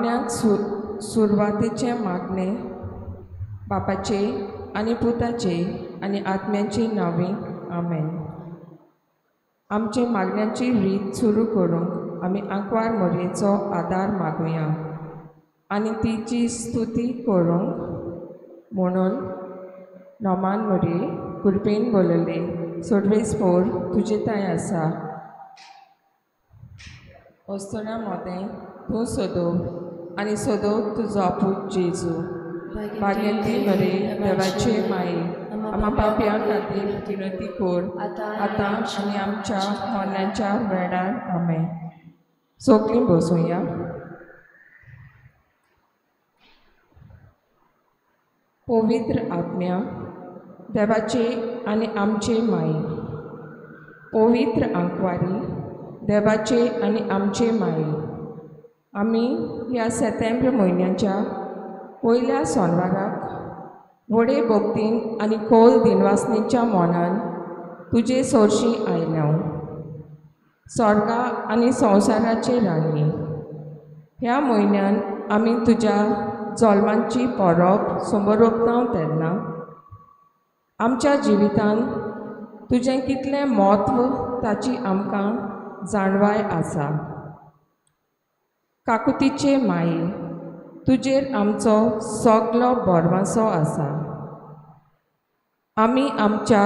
मागण्यांक सुरवातेचें मागणें बापाचे आनी पुताचे आनी आत्म्याचे नांवी आमेन. आमचे मागण्यांची रीत सुरू करूंक आमी आंकवार मोरयेचो आदार मागुया आनी तिची स्तुती करूंक म्हणून नोमान मोरये कृपेन बोलयले सोडवेस पोर तुजे तांय आसा. अस्तोरा मोदें तूं सोदो आनी सोदो तुजो आपूत जेजू. भाग्यंती मरे देवाचे माये आमा पापयां खातीर विनंती कर आतां आनी आमच्या मरणाच्या वेळार. आमेन. सगळीं बसुया. पवित्र आत्म्या देवाचे आनी आमचे माये, पवित्र आंकवारी देवाचे आनी आमचे माये, आमी ह्या सेतेंब्र म्हयन्याच्या पयल्या सोनवाराक व्हडे भक्तीन आनी खोल दिनवासनेच्या मनान तुजे सोरशी आयल्या. स्वर्गा आनी संवसाराचे राणी, ह्या म्हयन्यान आमी तुज्या जल्मांची परब समरोपता तेन्ना आमच्या जिवितान तुजें कितलें म्हत्व ताची आमकां जाणवाय आसा. काकुतीचे माये, तुजेर आमचो सगलो भरवंसो आसा. आमी आमच्या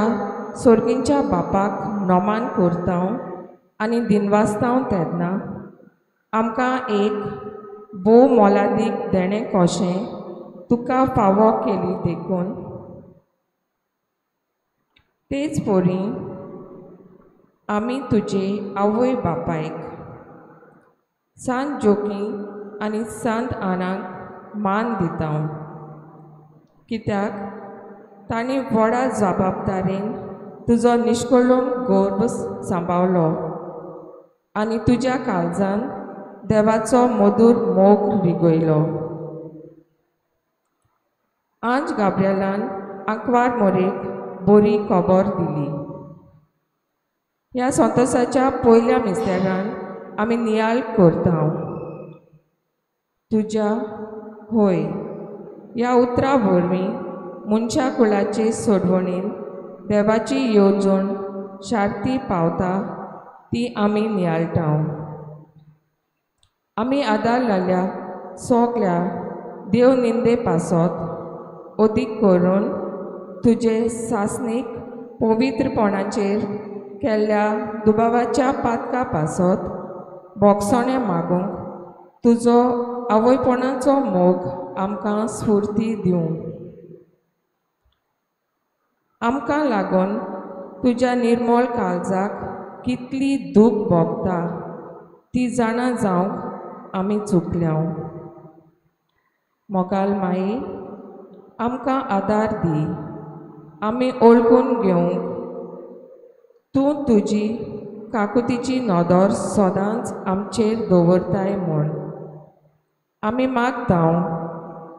सोर्गींच्या बापाक नमान करता आनी दिनवासता तेन्ना आमकां एक भोव मोलादीक देणें कशें तुका फावो केली देखून तेच परी आमी तुजे आवय बापायक सांत जोकी आनी सांत आनाक मान दिता, कित्याक तांणी व्हडा जबाबदारेन तुजो निश्कळून गर्भ सांबाळलो आनी तुज्या काळजान देवाचो मधूर मोग रिगयलो. आंज गाब्रिएलान आंकवार मोरेक बरी खबर दिली. ह्या संतोसाच्या पयल्या मिस्तेरान आमी नियाळ करता. तुज्या होय ह्या उतरां वरवीं मनशा कुळाचे सोडवणीन देवाची येवजण शार्ती पावता ती आमी नियाळटा. आमी आदार लाल्या सगल्या देव निंदे पासत अदीक करून तुजे सासणीक पवित्रपणाचेर केल्ल्या दुबावाच्या पातका पासत बोगसणें मागूंक तुजो आवयपणाचो मोग आमकां स्फूर्ती दिवं. आमकां लागून तुज्या निर्मळ काळजाक कितली दूख भोगता ती जाणा जावंक आमी चुकल्या. मोगाल माई, आमकां आदार दी आमी ओळखून घेवंक तूं तुजी काकुतीची नदर सदांच आमचेर दवरताय म्हूण. आमी मागता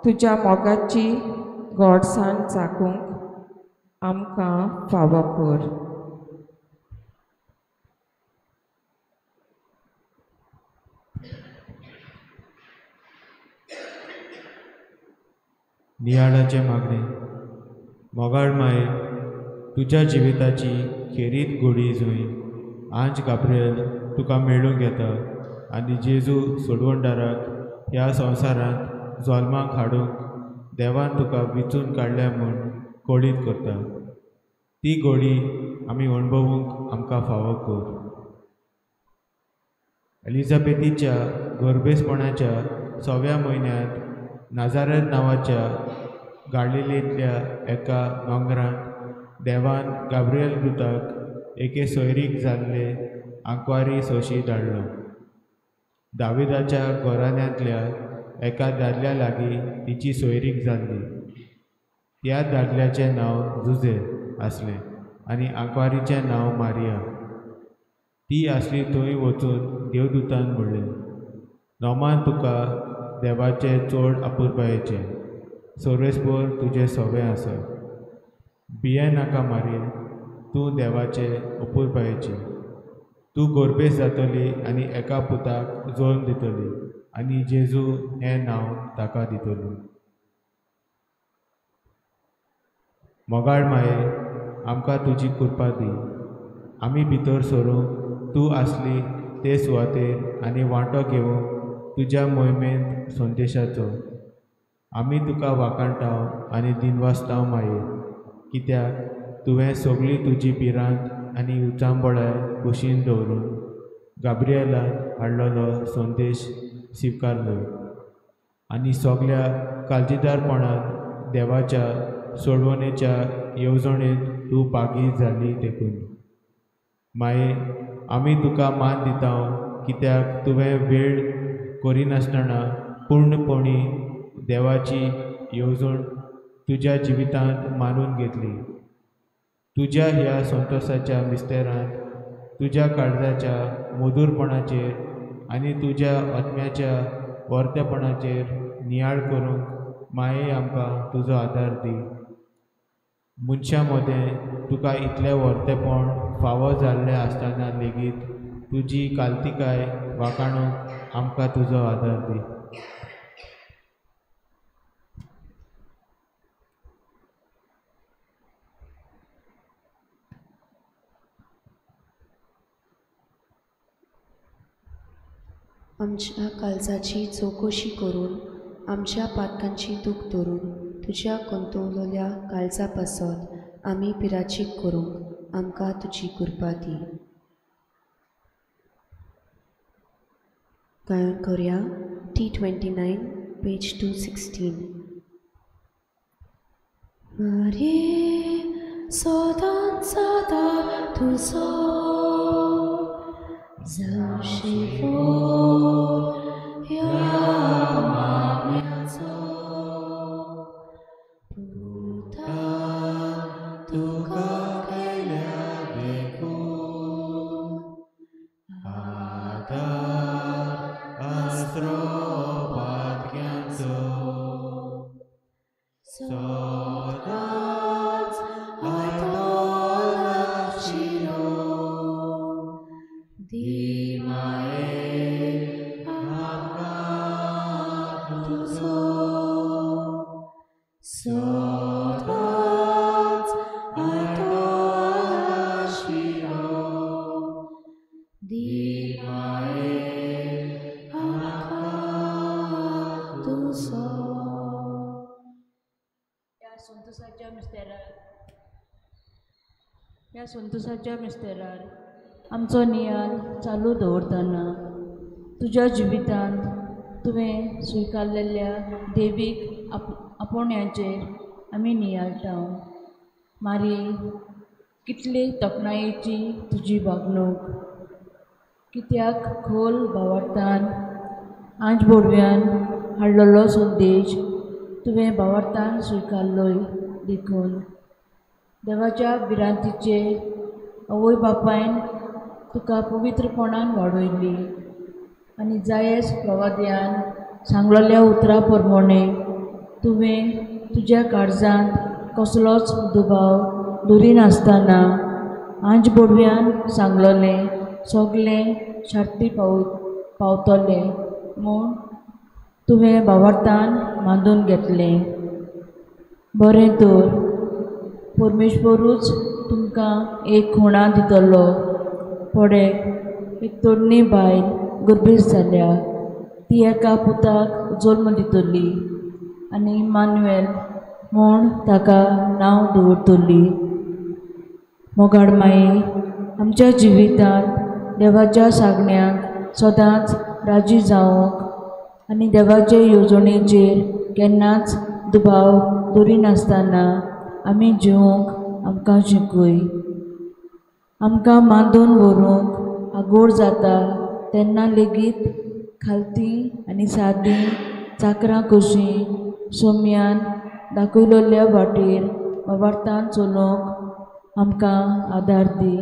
तुज्या मोगाची गोडसाण चाकूंक आमकां फावो कर. नियाळाचें मागणें. मोगाळ माये, तुज्या जिविताची खेरीत गोडी जुंय आंज गाब्रिएल तुका मेळूंक येता आनी जेजू सोडवणदाराक ह्या संवसारांत जल्माक हाडूंक देवान तुका विचून काडल्या म्हूण कळीत करता. ती गोडी आमी अणभवूंक आमकां फावो कर. एलिझाबेथीच्या गर्भेसपणाच्या सव्या म्हयन्यांत नाजारेत नांवाच्या गालिलेंतल्या एका दोंगरांत देवान गाब्रिएल दूताक एके सोयरीक जाल्ले आंकवारी सोशी धाडलो. दाविदाच्या घराण्यांतल्या एका दादल्या लागीं तिची सोयरीक जाल्ली. त्या दादल्याचें नांव जुझे आसलें आनी आंकवारीचें नांव मारिया. ती आसली थंय वचून देवदूतान म्हणलें, नोमान तुका देवाचें चड अपुरबायेचें, सर्वेस्पर तुजें सवें आसा. भिये नाका मारिये, तूं देवाचे अपुरबायेची. तूं गोरबेस जातली आनी एका पुताक जल्म दितली आनी जेजू हें नांव ताका दितली. मोगाळ माये, आमकां तुजी कृपा दी. आमी भितर सरूंक तूं आसली ते सुवातेर आनी वांटो घेवंक तुज्या मोहिमेंत संदेशाचो. आमी तुका वाखाणटाव आनी दिनवासताव माये, कित्याक तुवें सगळी तुजी भिरांत आनी उचांबळाय कुशीन दवरून गाब्रिएलान हाडलेलो संदेश स्विकारलो आनी सगल्या काळजीदारपणान देवाच्या सोडवणेच्या येवजणेंत तूं भागी जाली. देखून माये, आमी तुका मान दिता, कित्याक तुवें वेळ करिनासतना पूर्णपणी देवाची येवजण तुज्या जिवितांत मानून घेतली. तुज्या ह्या संतोशाच्या मिस्तेरांत तुज्या काळजाच्या मधुरपणाचेर आनी तुज्या आत्म्याच्या वर्तेपणाचेर नियाळ करूंक माये आमकां तुजो आदार दी. मनशां मदें तुका इतलें वर्तेपण फावो जाल्लें आसतना लेगीत तुजी कालतिकाय वाखाणूंक आमकां तुजो आदार दी. आमच्या काळजाची चवकशी करून आमच्या पातकांची दूख धरून तुज्या गोंतवलेल्या काळजा पासत आमी पिराचीक करूंक आमकां तुजी कृपा दी. गायन करया T29 page 216. मारये सदां सदां तुजो जावशी ह्या मागण्याचो पुता तुका केल्या देखून आदार आसरो पातक्यांचो सदांच आयतलो शिरो दी माये आमकां तुजो सदांच आयतलो शिरो दी माये आमकां तुजो. ह्या संतोसाच्या मिस्तेरार आमचो नियाळ चालू दवरतना तुज्या जिवितांत तुवें स्विकारलेल्या देवीक आपोवण्याचेर आमी नियाळटा. मारी, कितली तोखणायेची तुजी वागणूक, कित्याक खोल भावार्थान आंज बोडव्यान हाडलेलो संदेश तुवें भावार्थान स्विकारलोय. देखून देवाच्या भिरांतीचे आवय बापायन तुका पवित्रपणान वाडयली आनी जायस प्रवाद्यान सांगलेल्या उतरां प्रमाणे तुवें तुज्या काळजांत कसलोच दुबाव दवरिनासतना आंज बोडव्यान सांगलेलें सगलें शार्ती पावतलें म्हूण तुवें भावार्थान मानून घेतलें. बरें तर परमेश्वरूच तुमकां एक खुणा दितलो. पडे एक तरणी बायल गर्भेस्त जाल्या, ती एका पुताक जल्म दितली आनी इमानुएल म्हूण ताका नांव दवरतली. मोगाळ माये, आमच्या जिवितांत देवाच्या सांगण्याक सदांच राजी जावंक आनी देवाचे येवजणेचेर केन्नाच दुबाव दवरिनासतना आमी जिवंक आमकां शिकय. आमकां मांदून व्हरूंक आगोर जाता तेन्ना लेगीत खालती आनी सादी चाकरां कशीं सोम्यान दाखयलेल्या वाटेर वावरतान चलोवंक आमकां आदार दी.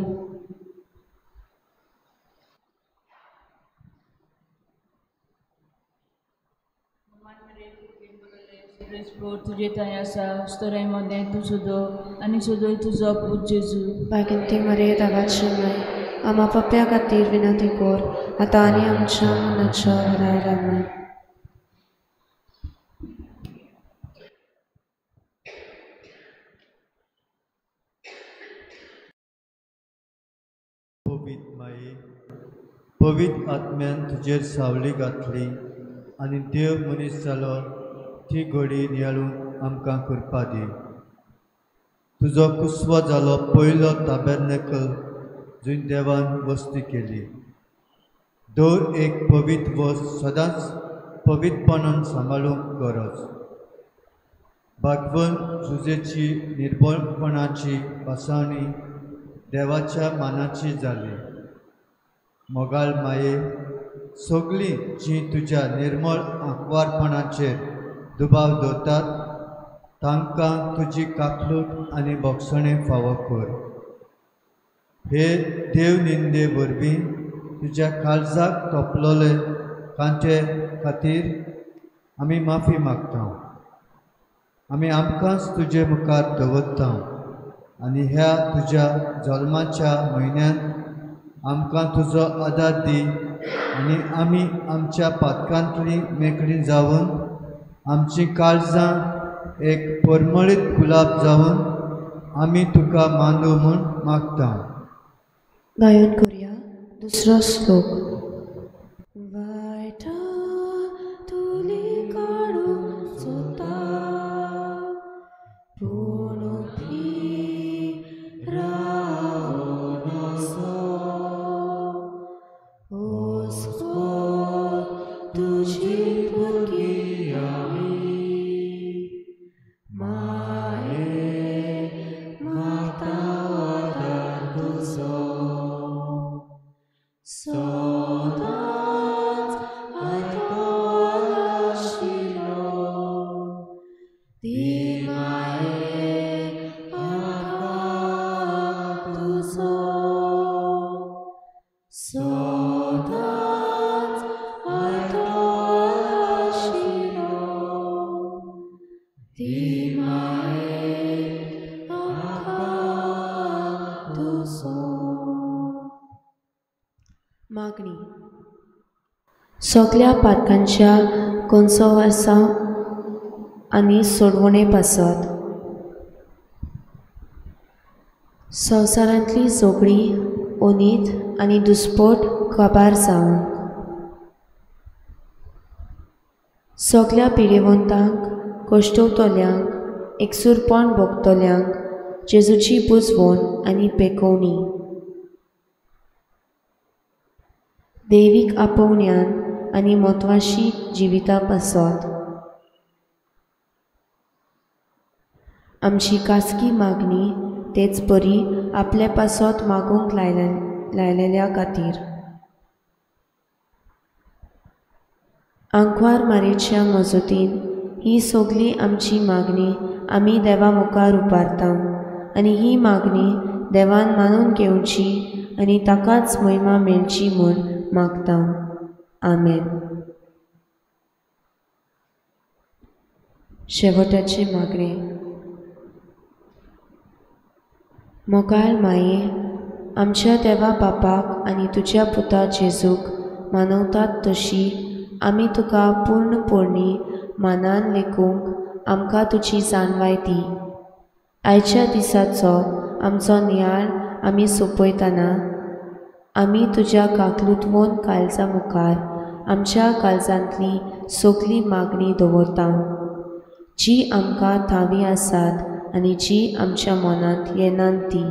तुजे थंय आसा स्तराय मदें तूं सुदो आनी सुदोय तुजो पूत जेजू. भाग्यवती मरिये देवाची माय आमा पाप्या खातीर विनंती कर आतां आनी आमच्या मनाच्या वेळार. आमेन. पवित्र माये, पवित्र आत्म्यान तुजेर सावली घातली आनी देव मनीस जालो ती घडी नियाळून आमकां कृपा दी. तुजो कुसवो जालो पयलो ताबेर्नेकल जंय देवान वस्ती केली. दर एक पवित्र वस्त सदांच पवित्रपणान सांबाळूंक गरज. भागवन जुजेची निर्बळपणाची भासाणी देवाच्या मानाची जाली. मोगाळ माये, सगळीं जीं तुज्या निर्मळ आंकवारपणाचेर दुबाव दवरतात तांकां तुजी काकलूट आनी भोगसणें फावो कर. हे देव निंदे वरवीं तुज्या काळजाक तोपलोले कांटे खातीर आमी माफी मागता. आमी आमकांच तुजे मुखार दवरता आनी ह्या तुज्या जल्माच्या म्हयन्यांत आमकां तुजो आदार दी आनी आमी आमच्या पातकांतली मेकळी जावन आमची काळजां एक परमळीत गुलाब जावन आमी तुका मानू म्हूण मागता. गायन करुया दुसरो श्लोक. वायटा तुली काडूंक सोदता पूण ती रावून आसो हुस्को तुजी भुरगीं आमी माये मागता आदार तुजो सदांच आयकल आशिल्लो ती माये आमकां तुजो सदांच आयकल आशिल्लो ती माये आमकां तुजो. मागणी. सगल्या पातकांच्या कोन्सोवासा आनी सोडवणे पासत संवसारांतली झगडीं, ओनीत आनी दुस्पोट काबार जावंक, सगल्या पिडेवंतांक, कश्टवतल्यांक, एकसूरपण भोगतल्यांक जेजूची बुजवण आनी पेकोवणी, दैवीक आपोवण्यान आनी म्हत्वाशी जिविता पासत आमची खासगी मागणी तेच परी आपले पासत मागूंक लायलेल्या खातीर. आंकवार मारेच्या मजतीन ही सगली आमची मागणी आमी देवा मुखार उबारता आनी ही मागणी देवान मानून घेवची आनी ताकाच महिमा मेळची म्हूण मागता. आमेन. शेवटाचे मागणे. मोगाळ माये, आमच्या देवा बापाक आनी तुज्या पुता जेजूक मानवतात तशी आमी तुका पूर्णपणी मानान लेखूंक आमकां तुजी जाणवाय दी. आयच्या दिसाचो आमचो नियाळ आमी सोंपयतना आमी तुज्या काकलुतवोन काळजा मुखार आमच्या काळजांतली सगली मागणी दवरता जी आमकां थावी आसात आनी जी आमच्या मनांत येनात ती.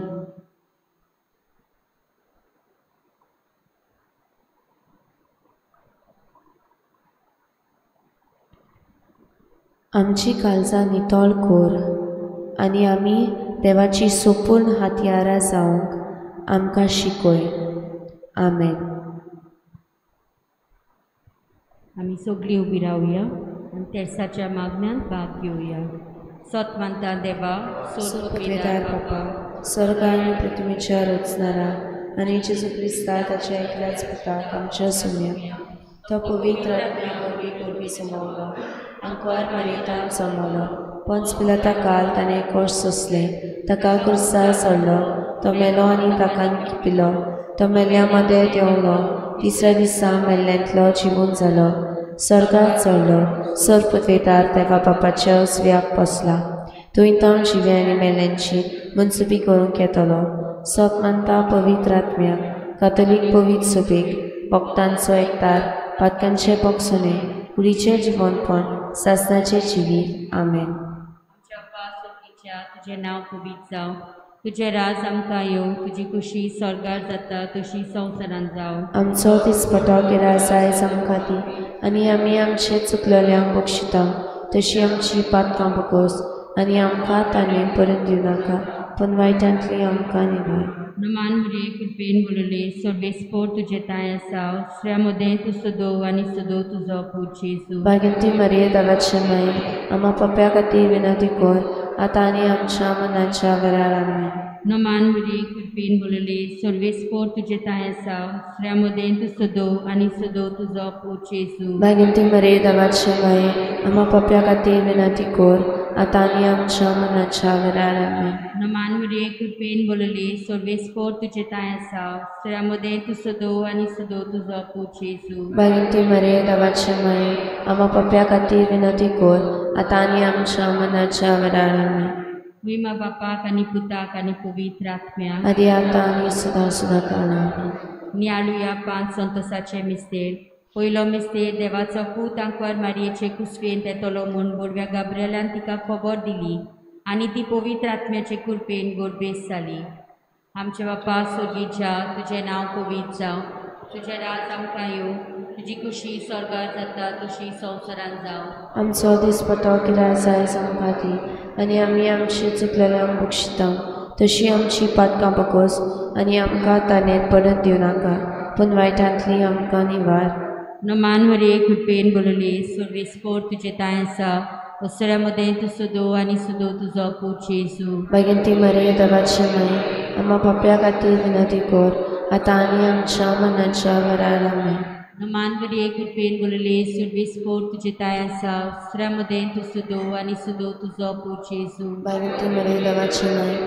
आमची काळजां नितळ कर आनी आमी देवाची सोपूर्ण हत्यारां जावंक आमकां शिकय. आमेन. आमी सगळीं उबी रावया आनी तेर्साच्या मागण्यांत भाग घेवया. सत मानता देवा, सोदपत्रेदार बापा, स्वर्ग आनी पृथ्वीच्या रचणारा आनी जेजू क्रिस्ता ताच्या एकल्याच पुताक आमच्या सुम्या, तो पवित्र आत्म्या वरवीं कोरवी जमवलो, आंकवार मारयेतान जमवलो, पंच पिलाता काल ताणें कोश सोंसलें, ताका कुर्सार चडलो, तो मेलो आनी ताका किपिलो, तो मेल्ल्या मदें देंवलो, तिसऱ्या दिसा मेल्ल्यांतलो जिवून जालो, स्वर्गार चडलो, सर्वपृथ्वीदार देवा बापाच्या उजव्याक बसला. थंय तो जिव्या आनी मेल्ल्यांची मनसुबी करूंक येतलो. सत मानता पवित्र आत्म्याक, कातोलीक पवित्र सभेक, भक्तांचो एकतार, पातकांचे बक्षणे, कुडीचें जिवनपण, सासणाचें जिवीत. आमेन. आमच्या बापा स्वर्गीच्या, तुजें नांव पवित्र जावं, तुजें राज आमकां येवं, तुजी खुशी स्वर्गार जाता तशी संवसारांत जावं. आमचो दिसपटो गिरास आयज आमकां दी, आनी आमी आमचे चुकलेल्यांक बक्षिता तशी आमची पातकां बगोस, आनी आमकां ताणें परत दिवनाका, पूण वायटांतली आमकां निवार. नमान मरिये, कृपेन भरले, सर्वेस्पोर तुजें तांय आसा, दुसऱ्या मदें तूं सदोव आनी सदोव तुजो पूत जेजू. भाग्यवती मरिये, देवाचे माये, आमा पाप्या खातीर विनंती कर, आतां आनी आमच्या मनाच्या वेळार. आमेन. नमान मरिये, कृपेन भरले, सर्वेस्पोर तुजें तांय आसा, दुसऱ्या मदें तूं सदोव आनी सदोव तुजो पूत जेजू. भाग्यवती मरिये, देवाचे माये, आमा पाप्या खातीर विनंती कर, आतां आनी आमच्या मनाच्या वेळार. आमेन. नमान मरिये, कृपेन भरले, सर्वेस्पोर तुजें तांय आसा, दुसऱ्या मदें तूं सदोव आनी सदोव तुजो पूत जेजू. भाग्यवती मरिये, देवाचे माये, आमा पाप्या खातीर विनंती कर, आतां आनी आमच्या मनाच्या वेळार. आमेन. महिमा बापाक आनी पुताक आनी पवित्र आत्म्याक, आदी आतां आनी सदां सदां काळ. आमेन. नियाळुया पांच संतोसाचे मिस्तेर. पयलो मिस्तेर, देवाचो पूत आंकवार मारयेचे कुसवेन येतलो म्हूण बोडव्या गाब्रिएलान तिका खबर दिली आनी ती पवित्र आत्म्याचे कृपेन गोरबेस जाली. आमच्या बापा स्वर्गीच्या, तुजें नांव पवित्र जावं, तुजें राज आमकां येवं, तुजी खुशी स्वर्गार जाता तशी संवसारांत जावं. आमचो दिसपटो गिरास आयज आमकां दी, आनी आमी आमची चुकलेल्यांक बक्षिता तशी आमची पातकां बगोस, आनी आमकां ताणें परत दिवनाका, पूण वायटांतली आमकां निवार. नमान मरिये, कृपेन भरले, सर्वेस्पोर तुजें तांय आसा, दुसऱ्या मदें तूं सदोव आनी सदोव तुजो पूत जेजू. भाग्यवती मरिये, देवाचे माये, आमा पाप्या खातीर विनंती कर, आतां आनी आमच्या मनाच्या वेळार. आमेन. नमान मरिये, कृपेन भरले, सर्वेस्पोर तुजें तांय आसा, दुसऱ्या मदें तूं सदोव आनी सदोव तुजो पूत जेजू. भाग्यवती मरिये, देवाचे माये,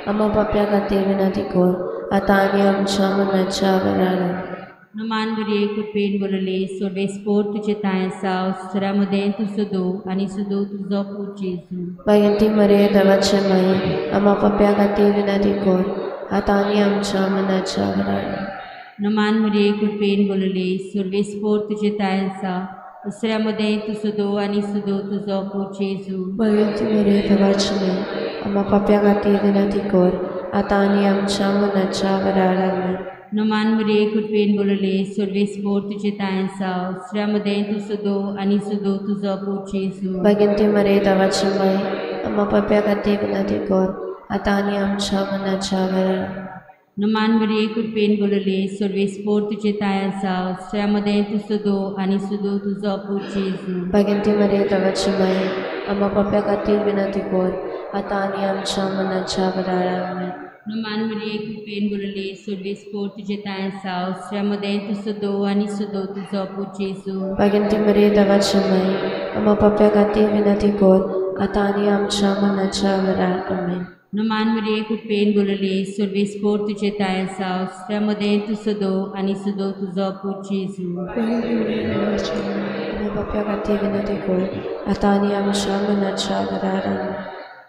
आमा पाप्या खातीर विनंती कर, आतां आनी आमच्या मनाच्या वेळार. आमेन. नमान मरिये, कृपेन भरले, सर्वेस्पोर तुजें तांय आसा, दुसऱ्या मदें तूं सदोव आनी सदोव तुजो पूत जेजू. भाग्यवती मरिये, देवाचे माये, आमा पाप्या खातीर विनंती कर, आतां आनी आमच्या मनाच्या वेळार. नमान मरिये, कृपेन भरले, सर्वेस्पोर तुजें तांय आसा, दुसऱ्या मदें तूं सदोव आनी सदोव तुजो पूत जेजू. भाग्यवती मरिये, देवाचे माये, आमा पाप्या खातीर विनंती कर, आतां आनी आमच्या मनाच्या वेळार. आमेन. नमान मरिये, कृपेन भरले, सर्वेस्पोर तुजें तांय आसा, दुसऱ्या मदें तूं सदोव आनी सदोव तुजो पूत जेजू. भाग्यवती मरिये, देवाचे माये, आमा पाप्या खातीर विनंती कर, आतां आनी आमच्या मनाच्या वेळार. नमान मरिये, कृपेन भरले, सर्वेस्पोर तुजें तांय आसा, दुसऱ्या मदें तूं सदोव आनी सदोव तुजो पूत जेजू. भाग्यवती मरिये, देवाचे माये, आमा पाप्या खातीर विनंती कर, आतां आनी आमच्या मनाच्या वेळार. आमेन. नमान मरिये, कृपेन भरले, सर्वेस्पोर तुजें तांय आसा, दुसऱ्या मदें तूं सदोव आनी सदोव तुजो पूत जेजू. भाग्यवती मरिये, देवाचे माये, आमा पाप्या खातीर विनंती कर, आतां आनी आमच्या मनाच्या वेळार. आमेन. नमान मरिये, कृपेन भरले, सर्वेस्पोर तुजें तांय आसा, दुसऱ्या मदें तूं सदोव आनी सदोव तुजो पूत जेजू. आमा पाप्या खातीर विनंती कर, आतां आनी आमच्या मनाच्या वेळार. आमेन.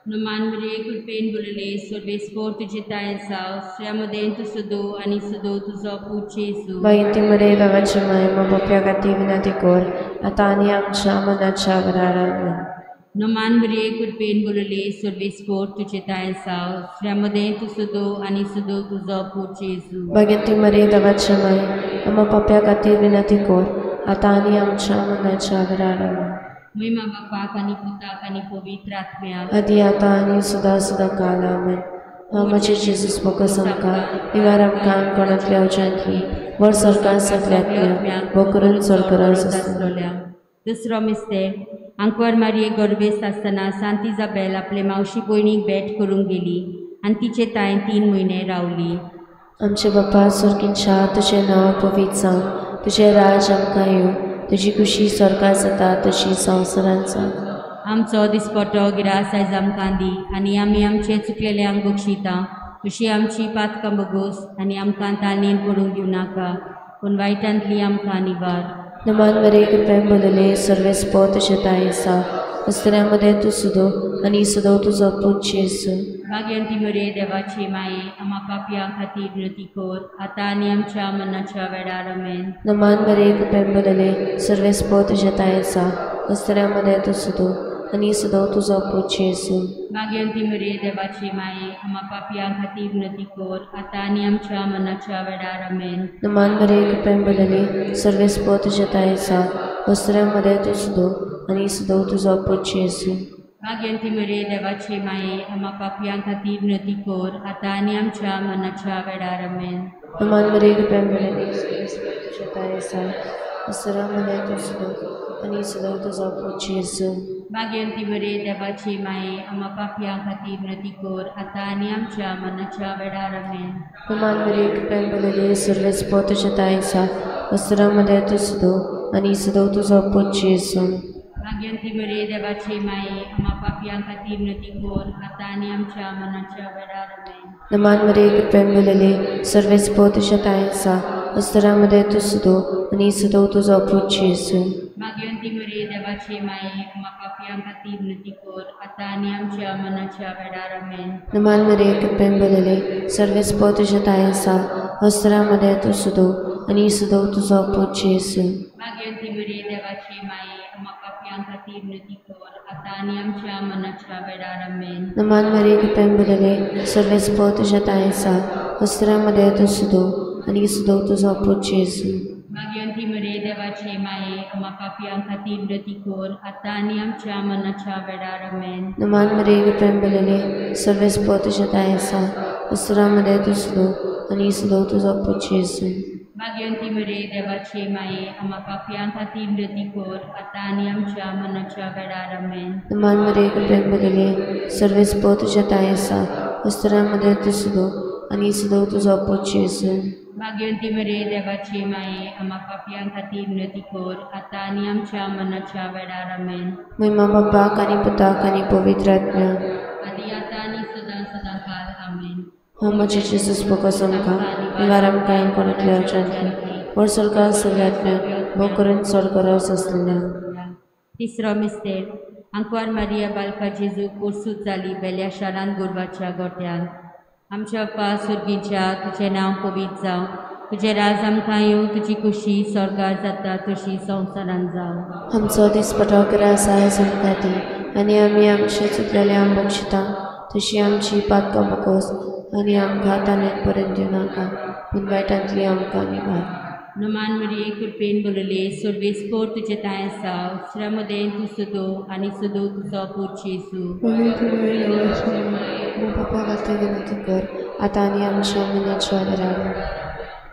नमान मरिये, कृपेन भरले, सर्वेस्पोर तुजें तांय आसा, दुसऱ्या मदें तूं सदोव आनी सदोव तुजो पूत जेजू. भाग्यवती मरिये, देवाचे माये, आमा पाप्या खातीर विनंती कर, आतां आनी आमच्या मनाच्या वेळार. आमेन. नमान मरिये, कृपेन भरले, सर्वेस्पोर तुजें तांय आसा, दुसऱ्या मदें तूं सदोव आनी सदोव तुजो पूत जेजू. भाग्यवती मरिये, देवाचे माये, आमा पाप्या खातीर विनंती कर, आतां आनी आमच्या मनाच्या वेळार. आमेन. महिमा बापाक आनी पुताक आनी पवित्र आत्म्याक, आदी आतां आनी सदां सदां काळ. आमेन. म्हजे जेजूस बोगस आमकां निवार आमकां कोणांतल्या उज्यांतली वर सरकार सगल्यांतल्या बोकरून सरकारास आसतल्या. दुसरो मिस्तेर, आंकवार मारये गर्भेस्त आसतना सांत इजाबेल आपले मावशी भयणीक भेट करूंक गेली आनी तिचे तांय 3 म्हयने रावली. आमचे बापा स्वर्गींच्या, तुजें नांव पवित्र जावं, तुजें राज आमकां येवं, तुजी खुशी स्वर्गार जाता तशी संवसारांत जावं. आमचो दिसपटो गिरास आयज आमकां दी, आनी आमी आमचे चुकलेल्यांक बक्षिता तशी आमची पातकां बगोस आनी आमकां ताणेन पडूंक दिवं नाका, पूण वायटांतली आमकां निवार. नमान मरिये कृपेन भरलेले, सर्वेस्पोर तुजें ताई आसा, स्त्रियां तूं सुदो आनी सुदो तुजो पूत जेजू. भाग्यवंती मरिये देवाची माये, आमा पापयां खातीर विनंती कर, आतां आनी आमच्या मरणाच्या वेळार. आमेन. नमान मरिये कृपेन भरलेले, सर्वेस्पोर तुजें ताई आसा, स्त्रियां तूं सुदो आनी सुदो तुजो पूत जेजू. भाग्यवंती मरिये देवाची माये, आमा पापयां खातीर विनंती कर, आतां आनी आमच्या मरणाच्या वेळार. आमेन. नमान मरिये कृपेन भरलेले, सर्वेस्पोर तुजें ताई आसा, स्त्रियां तूं सुदो आनी सुदो तुजो पूत जेजू. भाग्यवंती मरिये देवाची माये, आमा पापयां खातीर विनंती कर, आतां आनी आमच्या मरणाच्या वेळार. आमेन. नमान मरिये कृपेन भरलेले, सर्वेस्पोर तुजें ताई आसा, स्त्रियां तूं सुदो आनी सुदो तुजो पूत जेजू. भाग्यवंती मरिये देवाची माये, आमा पापयां खातीर विनंती कर, आतां आनी आमच्या मरणाच्या वेळार. आमेन. नमान मरिये कृपेन भरलेले, सर्वेस्पोर तुजें ताई आसा, स्त्रियां तूं सुदो आनी सुदो तुजो पूत जेजू. भाग्यवंती मरिये देवाची माये, आमा पापयां खातीर विनंती कर, आतां आनी आमच्या मरणाच्या वेळार. आमेन. नमान मरिये कृपेन भरलेले, सर्वेस्पोर तुजें ताई आसा, स्त्रियां तूं सुदो आनी सुदो तुजो पूत जेजू. भाग्यवंती मरिये देवाची माये, आमा पापयां खातीर विनंती कर, आतां आनी आमच्या मरणाच्या वेळार. आमेन. नमान मरिये कृपेन भरलेले, सर्वेस्पोर तुजें ताई आसा, स्त्रियां तूं सुदो आनी सुदो तुजो पूत जेजू. भाग्यवंती मरिये देवाची माये, आमा पापयां खातीर विनंती कर, आतां आनी आमच्या मरणाच्या वेळार. आमेन. नमान मरिये कृपेन भरलेले, सर्वेस्पोर तुजें ताई आसा, स्त्रियां तूं सुदो आनी सुदो तुजो पूत जेजू. भाग्यवंती मरिये देवाची माये, आमा पापयां खातीर विनंती कर, आतां आनी आमच्या मरणाच्या वेळार. आमेन. नमान मरिये कृपेन भरलेले, सर्वेस्पोर तुजें ताई आसा, स्त्रियां तूं सुदो आनी सुदो तुजो पूत जेजू. भाग्यवंती मरिये देवाची माये, आमा पापयां खातीर विनंती कर, आतां आनी आमच्या मरणाच्या वेळार. आमेन. नमान मरिये कृपेन भरलेले, सर्वेस्पोर तुजें ताई आसा, स्त्रियां तूं सुदो आनी सुदो तुजो पूत जेजू. भाग्यवंती मरिये देवाची माये, आमा पापयां खातीर विनंती कर, आतां आनी आमच्या मरणाच्या वेळार. आमेन. महिमा बापाक आनी पुताक आनी पवित्र आत्म्याक, आदी आतां आनी सदां सदां काल. आमेन. हो म्हजे जेजूस बोगस आमकां निवार आमकां कोणांतल्या अवजांतली वर सरकार सगळ्या आत्म्याक भोग करून स्वर्गरास आसलेल्या. तिसरो मिस्तेर. आंकवार मारिया बालका जेजू पोरसूत जाली बेल्या शारांत गोरवाच्या गोट्यान. आमच्या बापा सुर्गीच्या, तुजें नांव पवित्र जावं, तुजें राज आमकां येवं, तुजी खुशी स्वर्गार जाता तशी संवसारांत जावं. आमचो दिसपटो ग्रास आयज आमकां दी आनी आमी आमचे चुकलेले आम बक्षिता तशी आमची पातकां बकोस आनी आमकां ताणें पर्यंत दिवं नाका, पूण वायटांतली आमकां निवार. नमान मरिये कृपेन भरलेले, सर्वेस्पोर तुजें ताई आसा, स्त्रियां मदें तूं सुदो आनी सुदो तुजो पूत जेजू. बापा खातीर विनंती कर, आतां आनी आमच्या मरणाच्या वेळार.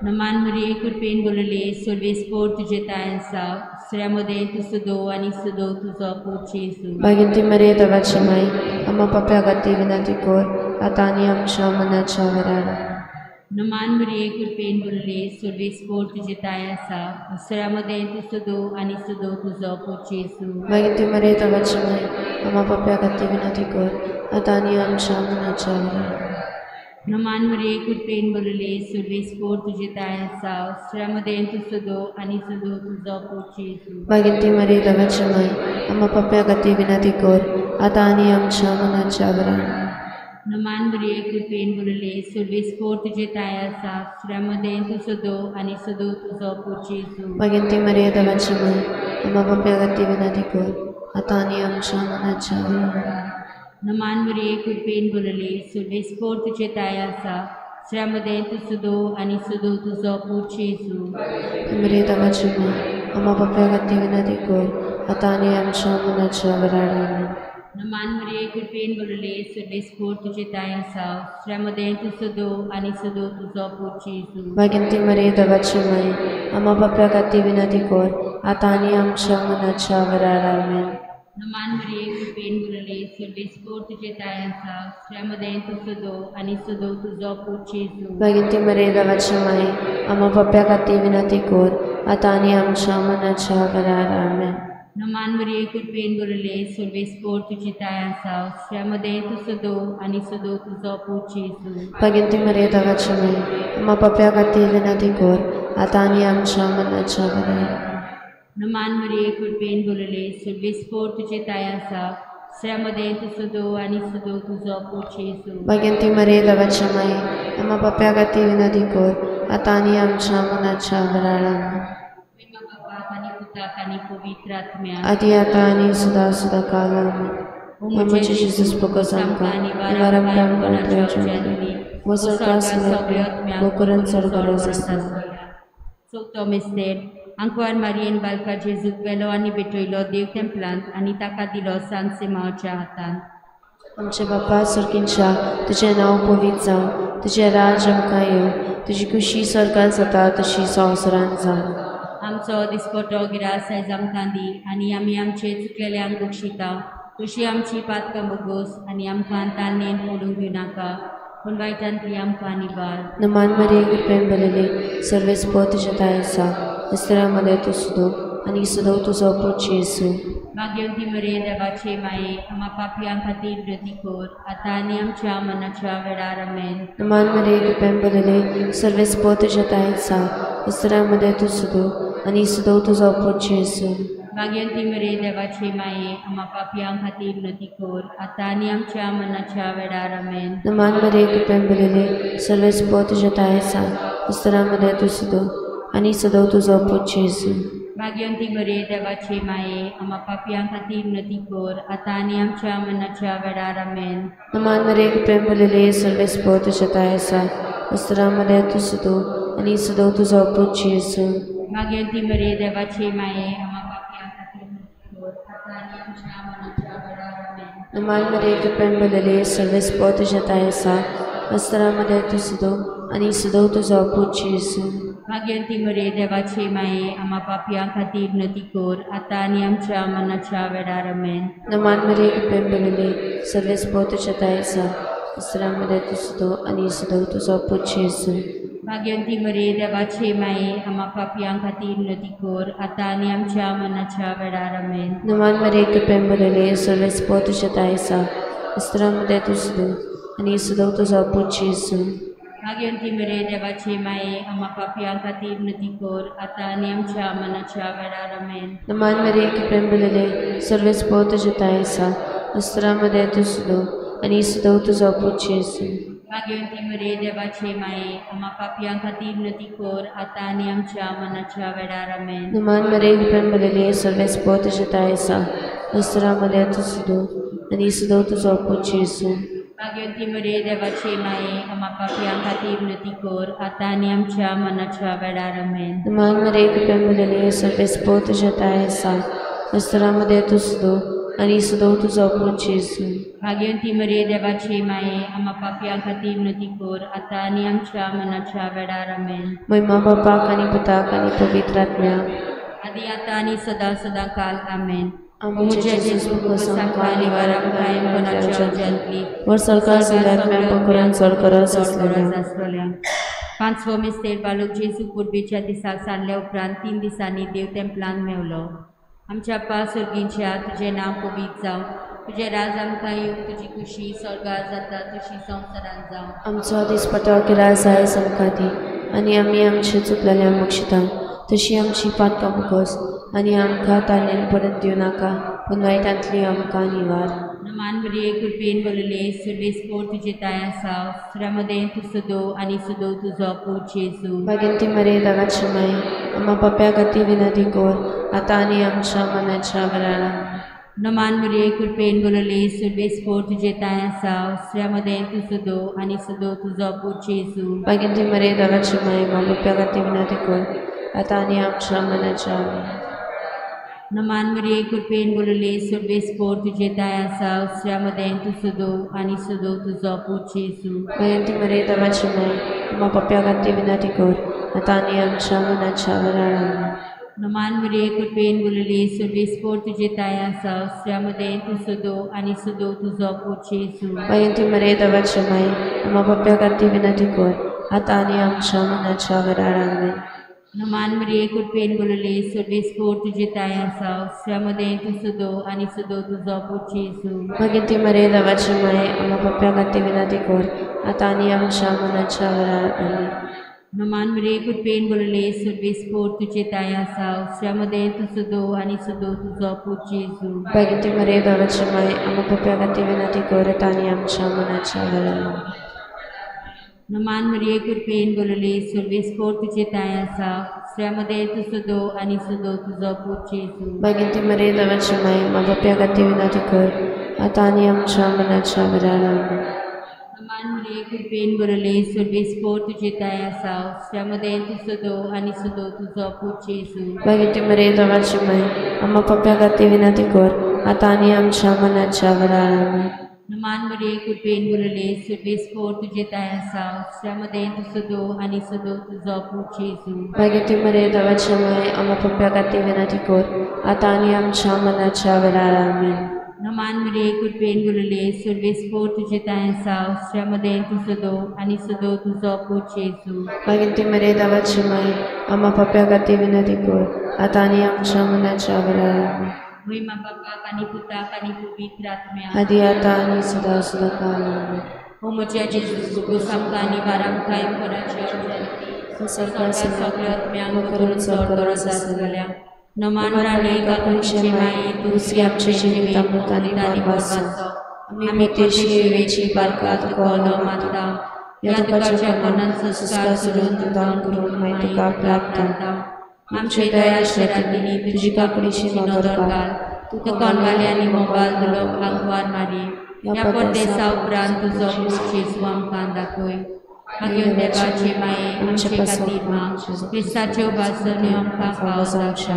नमान मरिये कृपेन भरलेले, सर्वेस्पोर तुजें ताई आसा, स्त्रियां मदें तूं सुदो आनी सुदो तुजो पूत जेजू. भाग्यवंती मरिये देवाची माई, आमा पापया खातीर विनंती कर, आतां आनी आमच्या मरणाच्या वेळार. नमान मरिये कृपेन भरलेले, सर्वेस्पोर तुजें ताई आसा, स्त्रियां मदें तूं सुदो आनी सुदो तुजो पूत जेजू. भाग्यवंती मरिये देवाची माई, आमा पापया खातीर विनंती कर, आतां आनी आमच्या मरणाच्या वेळार. नमान मरिये कृपेन भरलेले, सर्वेस्पोर तुजें ताई आसा, स्त्रियां मदें तूं सुदो आनी सुदो तुजो पूत जेजू. भाग्यवंती मरिये देवाची माई, आमा पापया खातीर विनंती कर, आतां आनी आमच्या मरणाच्या वेळार. नमान मरिये कृपेन भरलेले, सर्वेस्पोर तुजें ताई आसा, स्त्रियां मदें तूं सुदो आनी सुदो तुजो पूत जेजू. भाग्यवंती मरिये देवाची माई, आमा पापया खातीर विनंती कर, आतां आनी आमच्या मरणाच्या वेळार. नमान मरिये कृपेन भरलेले, सर्वेस्पोर तुजें ताई आसा, स्त्रियां मदें तूं सुदो आनी सुदो तुजो पूत जेजू. मरिये देवाची माई, आमा पापया खातीर विनंती कर, आतां आनी आमच्या मरणाच्या वेळार. नमान मरिये कृपेन भरलेले, सर्वेस्पोर तुजें ताई आसा, स्त्रियां मदें तूं सुदो आनी सुदो तुजो पूत जेजू. भाग्यवंती मरिये देवाची माई, आमा पापया खातीर विनंती कर, आतां आनी आमच्या मरणाच्या वेळार. आमेन. नमान मरिये कृपेन भरलेले, सर्वेस्पोर तुजें ताई आसा, स्त्रियां मदें तूं सुदो आनी सुदो तुजो पूत जेजू. भाग्यवंती मरिये देवाची माई, आमा पापया खातीर विनंती कर, आतां आनी आमच्या मरणाच्या वेळार. आमेन. नमान मरिये कृपेन भरले सर्वेस्पोर तुजी ताय आसा स्त्रियां मदें तूं सदो आनी सदो तुजो पूत जेजू. भाग्यवंती मरिये देवाची माय आम्हा पाप्या खातीर विनंती कर आतां आनी आमच्या मरणाच्या वेळार. नमान मरिये कृपेन भरले सर्वेस्पोर तुजी ताय आसा स्त्रियां मदें तूं सदो आनी सदो तुजो पूत जेजू. भाग्यवंती मरिये देवाची माय आम्हा पाप्या खातीर विनंती कर आतां आनी आमच्या मरणाच्या वेळार. आदी आतां आनी सदां सदां काल. आमेन. म्हजे जेजूस फकत आमकां निवार आमकां करून चड गरज आसता. चवथो मिस्तेर आंकवार मारियेन बालका जेजूक व्हेलो आनी भेटयलो देव तेंपलांत आनी ताका दिलो सांत सिमांवच्या हातांत. आमचे बापा सर्गींच्या तुजें नांव पवित्र जावं, तुजें राज आमकां येवं, तुजी खुशी स्वर्गांत जाता तशी संवसारांत जावं. आमचो दिसपटो गिरास आयज आमकां दी आनी आमी आमचे चुकलेल्यांक बक्षिता तशी आमची पातकां भोगोस आनी आमकां तान्नेन पडूंक दिवनाका पूण वायटांतली आमकां निवार. नमान मरिये कृपेन भरलेली सर्वेस्पोर तुज्या ताय आसा स्त्रियां मदें तूं सदो आनी सदो तुजो पूत जेजू. भाग्यवंती मरिये देवाचे माये आम्हा पापयां खातीर विनंती कर आतां आनी आमच्या मरणाच्या वेळार. आमेन. नमान मरिये कृपेन भरलेली सर्वेस्पोर तुज्या ताय आसा स्त्रियां मदें तूं सदो आनी सदो तुजो पूत जेजू. भाग्यवंती मरिये देवाचे माये आम्हा पापयां खातीर विनंती कर आतां आनी आमच्या मरणाच्या वेळार. आमेन. नमान मरिये कृपेन भरलेली सर्वेस्पोर तुज्या ताय आसा स्त्रियां मदें तूं सदो आनी सदो तुजो पूत जेजू. भाग्यवंती मरिये देवाचे माये आम्हा पापयां खातीर विनंती कर आतां आनी आमच्या मरणाच्या वेळार. आमेन. नमान मरिये कृपेन भरलेली सर्वेस्पोर तुज्या ताय आसा स्त्रियां मदें तूं सदो आनी सदो तुजो पूत जेजू. भाग्यवंती मरिये देवाचे माये आम्हा पापयां खातीर विनंती कर आतां आनी आमच्या मरणाच्या वेळार. आमेन. नमान मरिये कृपेन भरलेली सर्वेस्पोर तुज्या ताय आसा स्त्रियां मदें तूं सदो आनी सदो तुजो पूत जेजू. भाग्यवंती मरिये देवाचे माये आम्हा पापयां खातीर विनंती कर आतां आनी आमच्या मरणाच्या वेळार. आमेन. नमान मरिये कृपेन भरलेली सर्वेस्पोर तुज्या ताय आसा स्त्रियां मदें तूं सदो आनी सदो तुजो पूत जेजू. भाग्यवंती मरिये देवाचे माये आम्हा पापयां खातीर विनंती कर आतां आनी आमच्या मरणाच्या वेळार. आमेन. नमान मरिये कृपेन भरलेली सर्वेस्पोर तुज्या ताय आसा स्त्रियां मदें तूं सदो आनी सदो तुजो पूत जेजू. भाग्यवंती मरिये देवाचे माये आम्हा पापयां खातीर विनंती कर आतां आनी आमच्या मरणाच्या वेळार. आमेन. नमान मरिये कृपेन भरलेली सर्वेस्पोर तुज्या ताय आसा स्त्रियां मदें तूं सदो आनी सदो तुजो पूत जेजू. भाग्यवंती मरिये देवाचे माये आम्हा पापयां खातीर विनंती कर आतां आनी आमच्या मरणाच्या वेळार. आमेन. नमान मरिये कृपेन भरलेली सर्वेस्पोर तुज्या ताय आसा स्त्रियां मदें तूं सदो आनी सदो तुजो पूत जेजू. भाग्यवंती मरिये देवाचे माये आम्हा पापयां खातीर विनंती कर आतां आनी आमच्या मरणाच्या वेळार. आमेन. नमान मरिये कृपेन भरलेली सर्वेस्पोर तुज्या ताय आसा स्त्रियां मदें तूं सदो आनी सदो तुजो पूत जेजू. भाग्यवंती मरिये देवाचे माये आम्हा पापयां खातीर विनंती कर आतां आनी आमच्या मरणाच्या वेळार. आमेन. महिमा बापाक आनी पुताक आनी पवित्र आत्म्याक आदी आतां आनी सदां सदां काल. आमेन. आमचे जेजू आमकां निवार आमकां वर सरकार सगळ्या चड गरज आसलेल्या. पांचवो मिस्तेर बालक जेजू पुर्बेच्या दिसा सांडल्या उपरांत 3 दिसांनी देव तेंपलांत मेवलो. आमच्या पा सर्गींच्या तुजें नांव पवित्र जावं, तुजें राज आमकां येवं, तुजी खुशी स्वर्गार जाता तशी संवसारांत जावं. आमचो दिसपटो गिरास आयज आमकां दी आनी आमी आमचे चुकलेल्यांक बक्षिता तशी आमची पातकां भोगोस आनी आमकां तानेन परत दिवं नाका पूण वायटांतली आमकां निवार. नमान मरिये कृपेन भरलेली सर्वेस्पोर तुजे ताय आसा स्त्रियां मदें तूं सदो आनी सदो तुजो पूत जेजू. भाग्यवंती मरिये देवाची माय आम्हा पाप्या खातीर विनंती कर आतां आनी आमच्या मरणाच्या वेळार. नमान मरिये कृपेन भरलेली सर्वेस्पोर तुजे ताय आसा स्त्रियां मदें तूं सदो आनी सदो तुजो पूत जेजू. भाग्यवंती मरिये देवाची माय आम्हा पाप्या खातीर विनंती कर आतां आनी आमच्या मरणाच्या वेळार. नमान मरिये कृपेन भरलेली सर्वेस्पोर तुजे ताय आसा स्त्रियां मदें तूं सदो आनी सदो तुजो पूत जेजू. भाग्यवंती मरिये देवाची माय आम्हा पाप्या खातीर विनंती कर आतां आनी आमच्या मरणाच्या वेळार. नमान मरिये कृपेन भरलेली सर्वेस्पोर तुजे ताय आसा स्त्रियां मदें तूं सदो आनी सदो तुजो पूत जेजू. भाग्यवंती मरिये देवाची माय आम्हा पाप्या खातीर विनंती कर आतां आनी आमच्या मरणाच्या वेळार. आमेन. नमान मरिये कृपेन भरले सर्वेस्पोर तुजे ताय आसा उस्त्या मदें तूं सदो आनी सदो तुजो पूत जेजू. मागीर ती मरे देवाची माये आम्हा पाप्या खातीर विनंती कर आतां आनी आमच्या मनाच्या वेळार. आमेन. नमान मरिये कृपेन भरले सर्वेस्पोर तुजे ताय आसा उस्त्या मदें तूं सदो आनी सदो तुजो पूत जेजू. मागीर ती मरे देवाची माये आम्हा पाप्या खातीर विनंती कर आतां आनी आमच्या मनाच्या वेळार. आमेन. नमान मरिये कृपेन भरले सर्वेस्पोर तुजे ताय आसा उस्त्या मदें तूं सदो आनी सदो तुजो पूत जेजू. मागीर ती मरे देवाची माये आम्हा पाप्या खातीर विनंती कर आतां आनी आमच्या मनाच्या वेळार. आमेन. नमान मरिये कृपेन भरले सर्वेस्पोर तुजे ताय आसा उस्त्या मदें तूं सदो आनी सदो तुजो पूत जेजू. मागीर ती मरे देवाची माये आम्हा पाप्या खातीर विनंती कर आतां आनी आमच्या मनाच्या वेळार. आमेन. नमान मरिये कृपेन भरले सर्वेस्पोर तुजे ताय आसा उस्त्या मदें तूं सदो आनी सदो तुजो पूत जेजू. मागीर ती मरे देवाची माये आम्हा पाप्या खातीर विनंती कर आतां आनी आमच्या मनाच्या वेळार. आमेन. नमान मरिये कृपेन भरले सर्वेस्पोर तुजे ताय आसा उस्त्या मदें तूं सदो आनी सदो तुजो पूत जेजू. मागीर ती मरे देवाची माये आम्हा पाप्या खातीर विनंती कर आतां आनी आमच्या मनाच्या वेळार. आमेन. महिमा बापाक आनी पुताक आनी पवित्र आत्म्याक आदी आतां आनी सदां सदां काल. आमेन. हो म्हज्या जेजू क्रिस्त आमकां आनी वारांक कायम कराची सगळ्या आत्म्यांक करून चड गरज आसतल्या. नमान राणी काकुळचे माये दुसरी आमचे जिवीत अमृत आनी मरवाचो. आमी परदेशी येवेची बारका तुका उलो मारता ह्या तुकाच्या कोणान संस्कार सोडून तुदान करून मागीर तुका प्राप्ता. आमचे दया शरातींनी तुजी काकडीशी नदर घाल तुका कोणवाले आनी मोबायल दिलो आंकवार मारी ह्या परदेसा उपरांत तुजो पूत जेजू आमकां दाखय. मागीर देवाचे माये आमचे खातीर माग क्रिस्ताच्यो भासण्यो आमकां फावो जावच्या.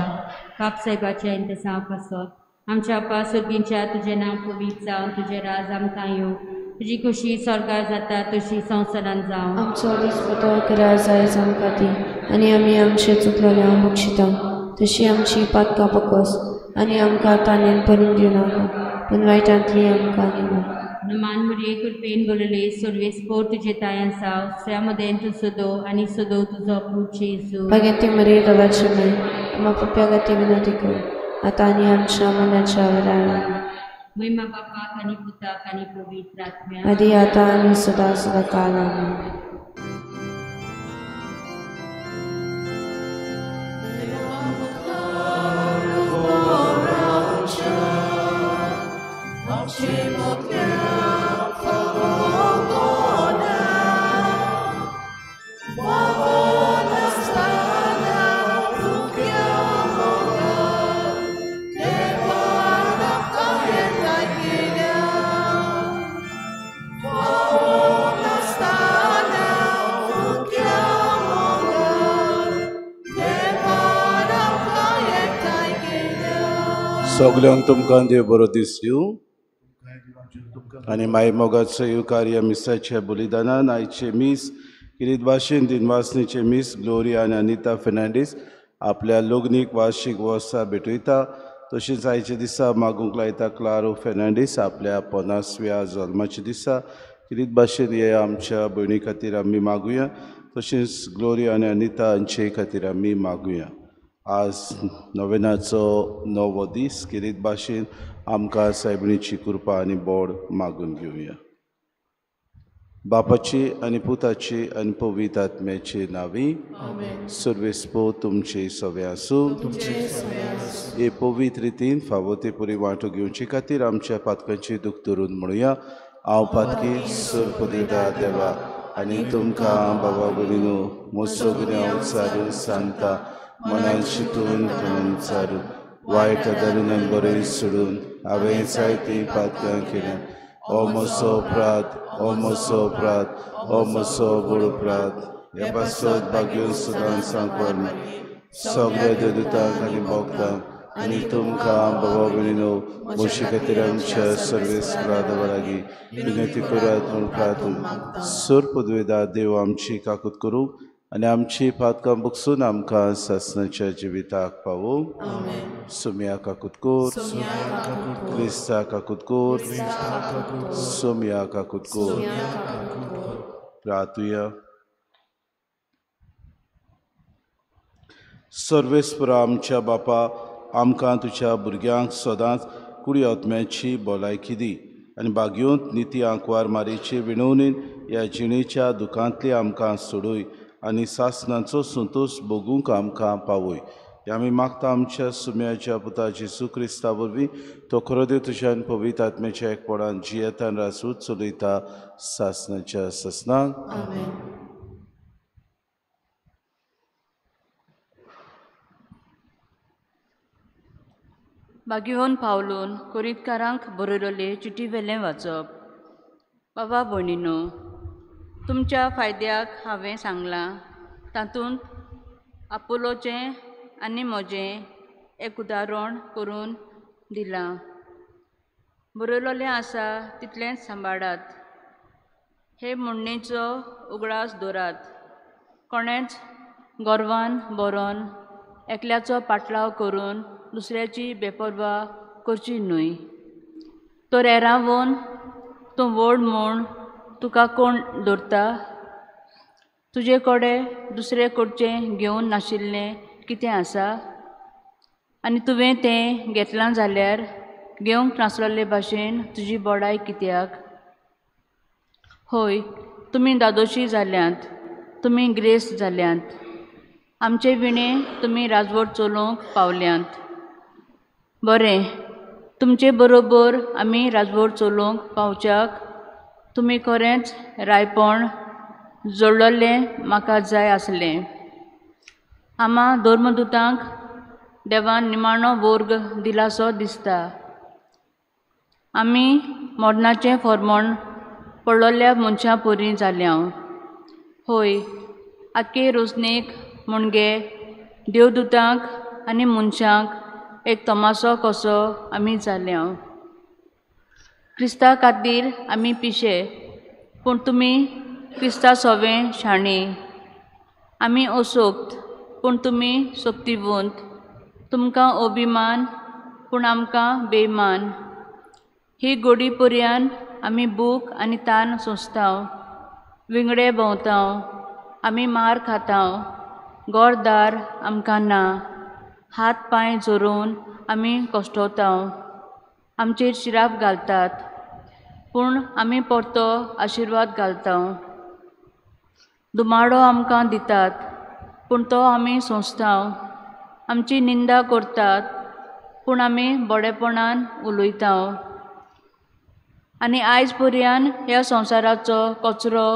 बाप साहेबाच्या इंतेसांव पासत आमच्या आपा सर्गींच्या तुजें नांव पवित्र जावन तुजें राज आमकां येवं तुजी खुशी स्वर्गार जाता तशी संवसारांत जावं. आमचो दिसपटो करार जायज आमकां दी आनी आमी आमचे चुकलेले बक्षिता तशी आमची पातकां पकोस आनी आमकां तानेन पडून दिवनाका पूण वायटांतली आमकां निमा. नमान मरिये कृपेन भरले सर्वेस्पोर तुजे ताय आसा उस्त्या मदें तूं सदो आनी सदो तुजो पूत जेजू. मागीर ती मरे देवाची माये आम्हा पाप्या खातीर विनंती कर आतां आनी आमच्या मनाच्या वेळार. आमेन. महिमा बापाक आनी पुताक आनी पवित्र आत्म्याक आदी आतां आनी सदां सदां काल. आमेन. सगल्यांक तुमकां देव बरो दीस दिवं आनी माय मोगाचो येवकार मिसाच्या बलिदानान आयचे मीस किरीत भाशेन दिनवासनीचे मीस ग्लोरिया आनी अनिता फेर्नांडीस आपल्या लग्नीक वार्षीक वर्सा भेटयता. तशीच आयच्या दिसा मागूंक लायता क्लारो फेर्नांडीस आपल्या 50व्या जल्माच्या दिसा किरीत भाशेन हे आमच्या भयणी खातीर आमी मागुया. तशेंच ग्लोरिया आनी अनिता हांचे खातीर आमी मागुया. आज नोवेनाचो 9वो दीस किरीत भाशेन आमकां सायबिणीची कृपा आनी बोड मागून घेवया. बापाची आनी पुताची आनी पवित्र आत्म्याची नांवी. सर्वेस्पो तुमचे सवे आसूं. हे पवित्र रितीन फावो ते पुरी वांटो घेवचे खातीर आमच्या पातकांची दूख धरून म्हणुया. हांव पातकी सरपदिदा देवा आनी तुमकां बाबा भयणीनो म्हजो गुन्यांव सारून सांगता मनान शितून करून सारू वायट धरून बरें सोडून हांवें जायतीं पातकां केल्यां. ओ म्हजो अपराध, ओ म्हजो अपराध, ओ म्हजो व्हड अपराध. ह्या पासत भाग्यो सदां सांगपाक सगळ्या देवदूतांक आनी भक्तांक आनी तुमकां बाबा भयणीनो म्हजे खातीर आमच्या सर्वेस्परा देवा लागीं विनंती करात म्हूण प्रार्थना. सर पदवेदार देव आमची काकूत करूं आनी आमची पातकां बगसून आमकां सासणाच्या जिविताक पावोवं. सोम्या काकूत कोर, क्रिस्ता काकूत कोर, सोम्या काकूत कोर. प्रार्थुया. सर्वेस्परा आमच्या बापा, आमकां तुज्या भुरग्यांक सदांच कुडी आत्म्याची भलायकी दी आनी बागयोंत निती आंकवार मारेचे विणवणीन ह्या जिणेच्या दुखांतली आमकां सोडय आनी सासणाचो संतोश भोगूंक आमकां पावय. हें आमी मागता आमच्या सुम्याच्या पुता जेजू क्रिस्ता वरवीं, तो खरो देव तुज्यान पवित्र आत्म्याच्या एकपणान जियेतान राजूच चलयता सासणाच्या सासणाक. बागेवन पावलून कोरितकारांक बरयल्ले चिटी वेलें वाचप. बाबा भयणीनो, तुमच्या फायद्याक हांवें सांगलां तातूंत आपोलोचें आनी म्हजें एक उदाहरण करून दिलां. बरयल्लें आसा तितलेंच सांबाळात. हे म्हणणेचो उगडास दवरात. कोणेंच गर्वान बरोवन एकल्याचो पाटलाव करून दुसऱ्याची बेपर्वा करची न्हय. तर एरावून तूं व्हड म्हूण तुका कोण दवरता? तुजे कडेन दुसरे कडचें घेवन नाशिल्लें कितें आसा? आनी तुवें तें घेतलां जाल्यार घेवंक नासलेले भाशेन तुजी बडाय कित्याक? हय, तुमी दादोशी जाल्यांत, तुमी ग्रेस जाल्यांत, आमचे विणें तुमी राजवट चलोवंक पावल्यांत. बरें, तुमचे बरोबर आमी राजवट चलोवंक पावच्याक तुमी खरेंच रायपण जोडलेलें म्हाका जाय आसलें. आमा धर्मदुतांक देवान निमाणो वर्ग दिलासो दिसता. आमी मरणाचें फॉर्मण पडलेल्या मनशां परी जाल्या. हय, आख्खे रोजनेक म्हणजे देवदुतांक आनी मनशांक एक तमासो कसो आमी जाल्या. क्रिस्ता खातीर आमी पिशे, पूण तुमी क्रिस्ता सोवें शाणी. आमी असोक्त, पूण तुमी सक्तिवंत. तुमकां अभिमान, पूण आमकां बेमान. ही गोडी पर्यान आमी भूक आनी तान सोंसताव, विंगडे भोंवताव, आमी मार खाताव, घरदार आमकां ना, हात पांय झरोवन आमी कश्टवताव, आमचेर शिराप घालतात, पूण आमी परतो आशिर्वाद घालताव. दुमाडो आमकां दितात, पूण तो आमी सोंसताव. आमची निंदा करतात, पूण आमी बरेपणान उलयताव. आनी आयज पर्यान ह्या संवसाराचो कचरो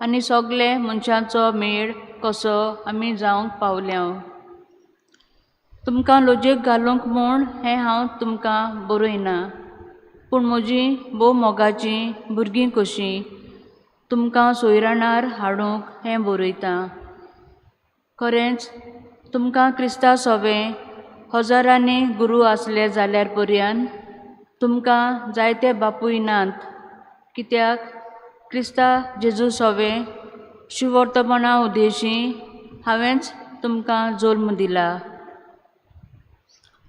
आनी सगळे मनशांचो मेळ कसो आमी जावंक पावल्या. तुमकां लजेक घालूंक म्हूण हें हांव तुमकां बरयना, पूण म्हजी भोव मोगाचीं भुरगीं कशीं तुमकां सोयराणार हाडूंक हें बरयतां. खरेंच तुमकां क्रिस्ता सोवें हजारांनी गुरू आसले जाल्यार पर्यान तुमकां जायते बापूय नात, कित्याक क्रिस्ता जेजू सोवें शिवर्तपणा उद्देशी हांवेंच तुमकां जल्म दिला.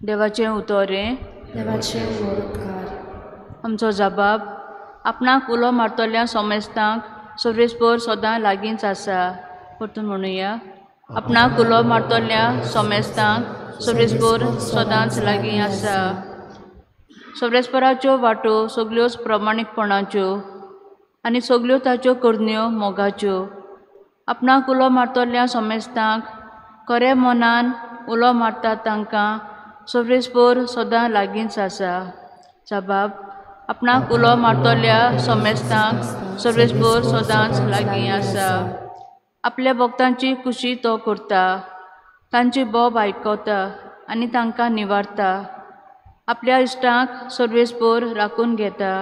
देवाचें उतर हें. देवाचें उपकार. आमचो जबाब आपणाक उलो मारतल्या सोमेस्तांक सर्वेस्पर सदां लागींच आसा. परतून म्हणुया, आपणाक उलो मारतल्या सोमेस्तांक सर्वेस्पर सदांच लागीं आसा. सर्वेस्पराच्यो वाटो सगल्योच प्रमाणीकपणाच्यो आनी सगल्यो ताच्यो करण्यो मोगाच्यो. आपणाक उलो मारतल्या सोमेस्तांक खरे मनान उलो मारता तांकां सर्वेस्पर सदां लागींच आसा. जबाब आपणाक उलो मारतल्या सोमेस्तांक सर्वेस्पर सदांच लागीं आसा. आपल्या भक्तांची खुशी तो करता, तांची बोब आयकता आनी तांकां निवारता. आपल्या इश्टांक सर्वेस्पर राखून घेता,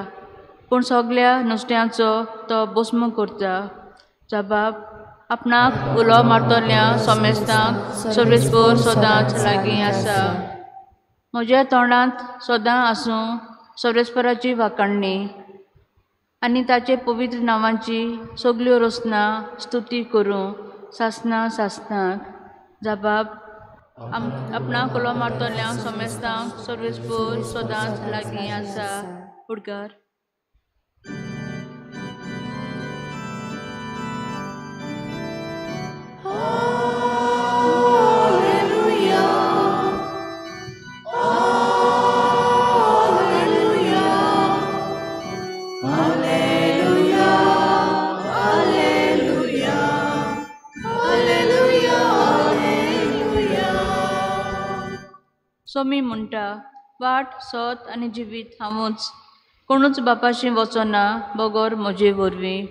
पूण सगल्या नुस्त्यांचो तो भस्म करता. जबाब आपणाक उलो मारतल्या सोमेस्तांक सर्वेस्पर सदांच लागीं आसा. म्हज्या तोंडांत सदां आसूं सर्वेस्पराची वाखाणणी आनी ताचे पवित्र नांवांची सगल्यो रचना स्तुती करूं सासना सासनाक. जबाब आपणाक उलो मारतल्या सोमेस्तांक सर्वेस्पर सदांच लागीं आसा. उडगार. Alleluia. सोमी म्हणटा, वाट, सत आनी जिवीत हांवूच, कोणूच बापाशी वचना बगर म्हजे वरवीं.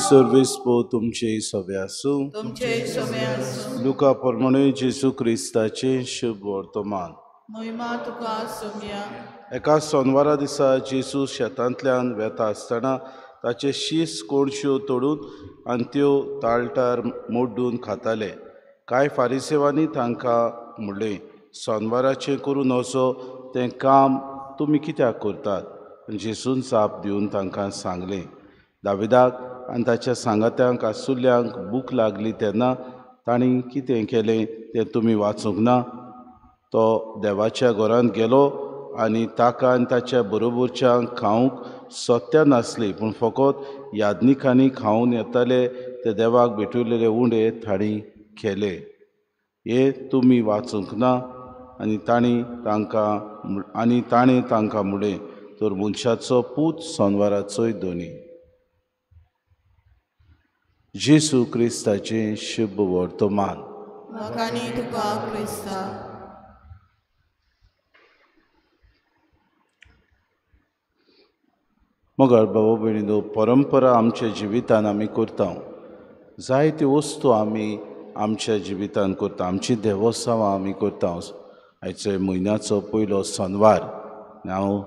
सर्वेस पो तुमचे सवे आसूं. लुका प्रमाणे जेजू क्रिस्ताचे शुभ वर्तमान. एका सोनवारा दिसा जेजू शेतांतल्यान वेता आसतना ताचे शीस कोणश्यो तोडून आनी त्यो ताळटार मोड्डून खाताले. कांय फारिसेवांनी तांकां म्हणलें, सोनवाराचें करूं नजो तें काम तुमी कित्याक करतात? जेजून जाप दिवन तांकां सांगलें, दाविदाक आनी ताच्या सांगात्यांक आसुल्ल्यांक भूक लागली तेन्ना तांणी कितें केलें तें तुमी वाचूंक ना? तो देवाच्या घरांत गेलो आनी ताका आनी ताच्या बरोबरच्यांक खावंक सत्या नासली, पूण फकत यादनिकांनी खावन येताले ते देवाक भेटयलेले उंडे तांणी केले. हे तुमी वाचूंक ना? आनी ताणें तांकां म्हणलें, तर मनशाचो पूत सोनवाराचोय दोनी. जेजू क्रिस्ताचें शुभ वर्तमान. मगर बाबा भयणीनो, परंपरा आमच्या जिवितान आमी करता. जायत्यो वस्तू आमी आमच्या जिवितान करता, आमची देवोत्सवां आमी करता. आयचो म्हयन्याचो पयलो सोनवार, हांव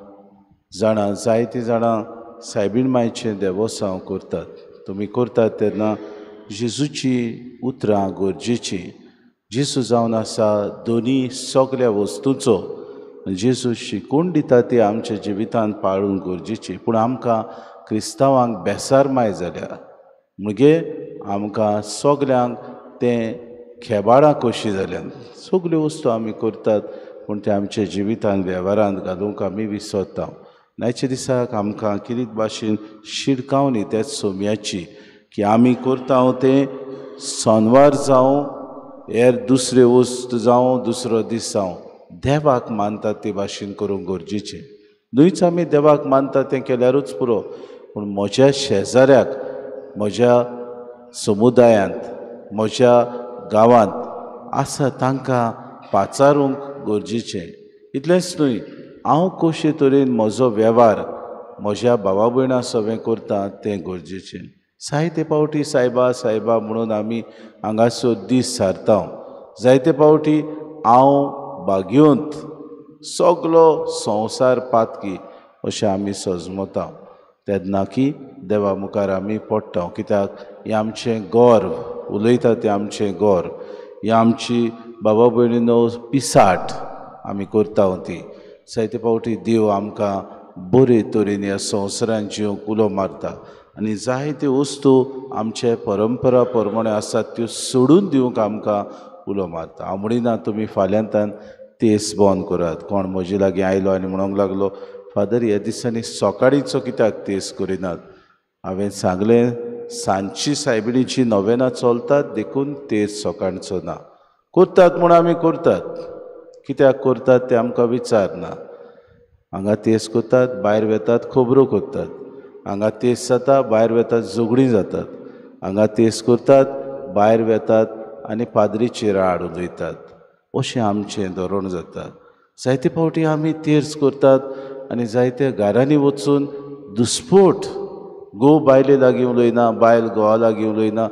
जाणां जायतीं जाणां सायबीण मायचें देवोत्सव करतात. तुमी करतात तेन्ना जेजूची उतरां गरजेचीं. जेजू जावन आसा दोनी सगल्या वस्तूचो. जेजू शिकून दिता ती आमच्या जिवितान पाळूंक गरजेची. पूण आमकां क्रिस्तांवांक बेसार माय जाल्या, म्हणजे आमकां सगल्यांक तें खेबाडां कशीं जाल्यान. सगल्यो वस्तू आमी करतात पूण तें आमच्या जिवितान वेव्हारांत घालूंक आमी विसरता. आयच्या दिसाक आमकां किरीत भाशेन शिडकावणी त्याच सोम्याची की आमी करता तें सोनवार जावं हेर दुसरे वस्त जावं दुसरो दीस जावं देवाक मानतात ते भाशेन करूंक गरजेचें. न्हूच आमी देवाक मानता तें केल्यारूच पुरो, पूण म्हज्या शेजाऱ्याक, म्हज्या समुदायांत, म्हज्या गांवांत आसा तांकां पाचारूंक गरजेचें. इतलेंच न्हय, हांव कशे तरेन म्हजो वेव्हार म्हज्या भावा भयणां सवें करता तें गरजेचें. जायते पावटी सायबा सायबा म्हणून आमी हांगासर दीस सारता. जायते पावटी हांव भाग्योंत सगलो संवसार पातकी अशें आमी सजमता. तेन्ना की देवा मुखार आमी पडटा, कित्याक हें आमचें गर्व उलयता तें आमचें गर्व, हें आमची बाबा भयणीनो पिसाट आमी करता ती. जायते पावटी देव आमकां बरे तरेन ह्या संवसारान जिवंक उलो मारता आनी जायत्यो वस्तू आमचे परंपरा प्रमाणे आसात त्यो सोडून दिवंक आमकां उलो मारता. हांव म्हणिना तुमी फाल्यांतान तेस बंद करात. कोण म्हजे लागीं आयलो आनी म्हणूंक लागलो, फादर ह्या दिसांनी सकाळीचो कित्याक तेस करिनात? हांवें सांगलें, सांजची सायबिणीची नोवेनां चलतात देखून तेस सकाळचो ना. करतात म्हूण आमी करतात, कित्याक करतात तें आमकां विचारना. हांगा तेस करतात, भायर वेतात खबरो करतात. हांगा तेस जाता, भायर वेतात झगडीं जातात. हांगा तेस करतात, भायर वेतात आनी पाद्रीचेर आड उलयतात. अशें आमचें धोरण जाता. जायते फावटी आमी तेर्स करतात आनी जायत्या घरांनी वचून दुस्पोट, घोव बायले लागीं उलयना, बायल घोवा लागीं उलयना,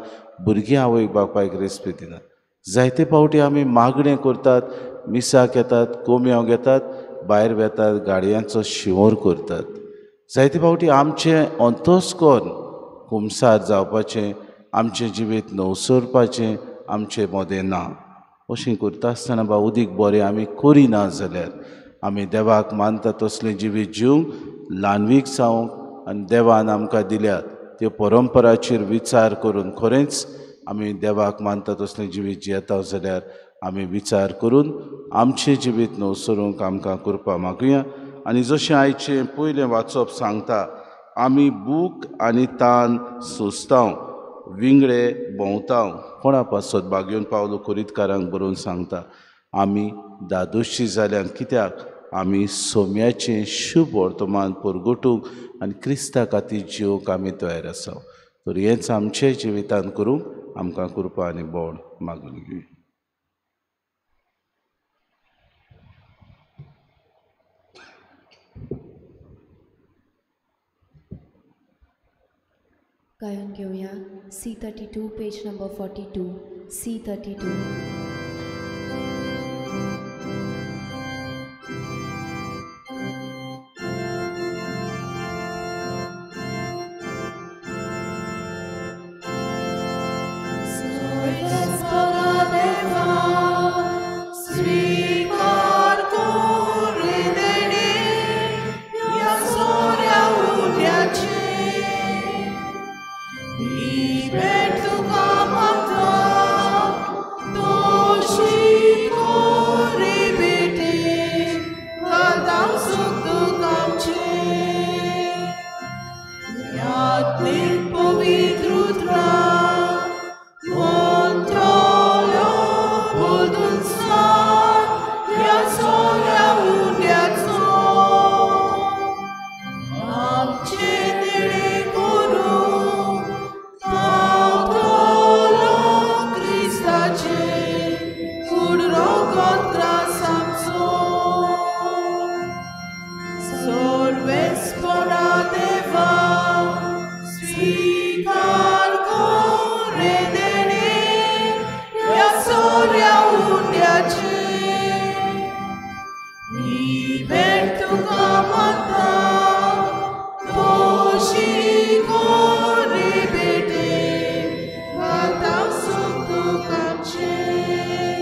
भुरगीं आवय बापायक रेस्पेद दिना. जायते फावटी आमी मागणें करतात, मिसाक येतात, कोमयांव घेतात, भायर वेतात, गाडयांचो शिंवर करतात. जायते फावटी आमचें अंतस्कर्ण कुमसार जावपाचें, आमचें जिवीत नवसरपाचें आमचें मदें ना. अशें करता आसतना बा उदीक बरें आमी करिना जाल्यार आमी देवाक मानता तसलें जिवीत जिवंक ल्हानवीक जावंक आनी देवान आमकां दिल्या त्यो परंपराचेर विचार करून खरेंच आमी देवाक मानता तसलें जिवीत जियेता जाल्यार आमी विचार करून आमचें जिवीत नवसरूंक आमकां कृपा मागुया. आनी जशें आयचें पयलें वाचप सांगता, आमी भूक आनी तान सोंसता विंगडे भोंवता कोणा पासत बागेवन पावलो कोरीतकारांक बरोवन सांगता आमी दादोशी जाल्यान कित्याक आमी सोम्याचें शुभ वर्तमान परगटूंक आनी क्रिस्ता खातीर जिवंक आमी तयार आसा. तर हेंच आमचे जिवितान करूंक आमकां कृपा आनी बोड मागून घेवया. गायन घेवया C32 page number 42 C32.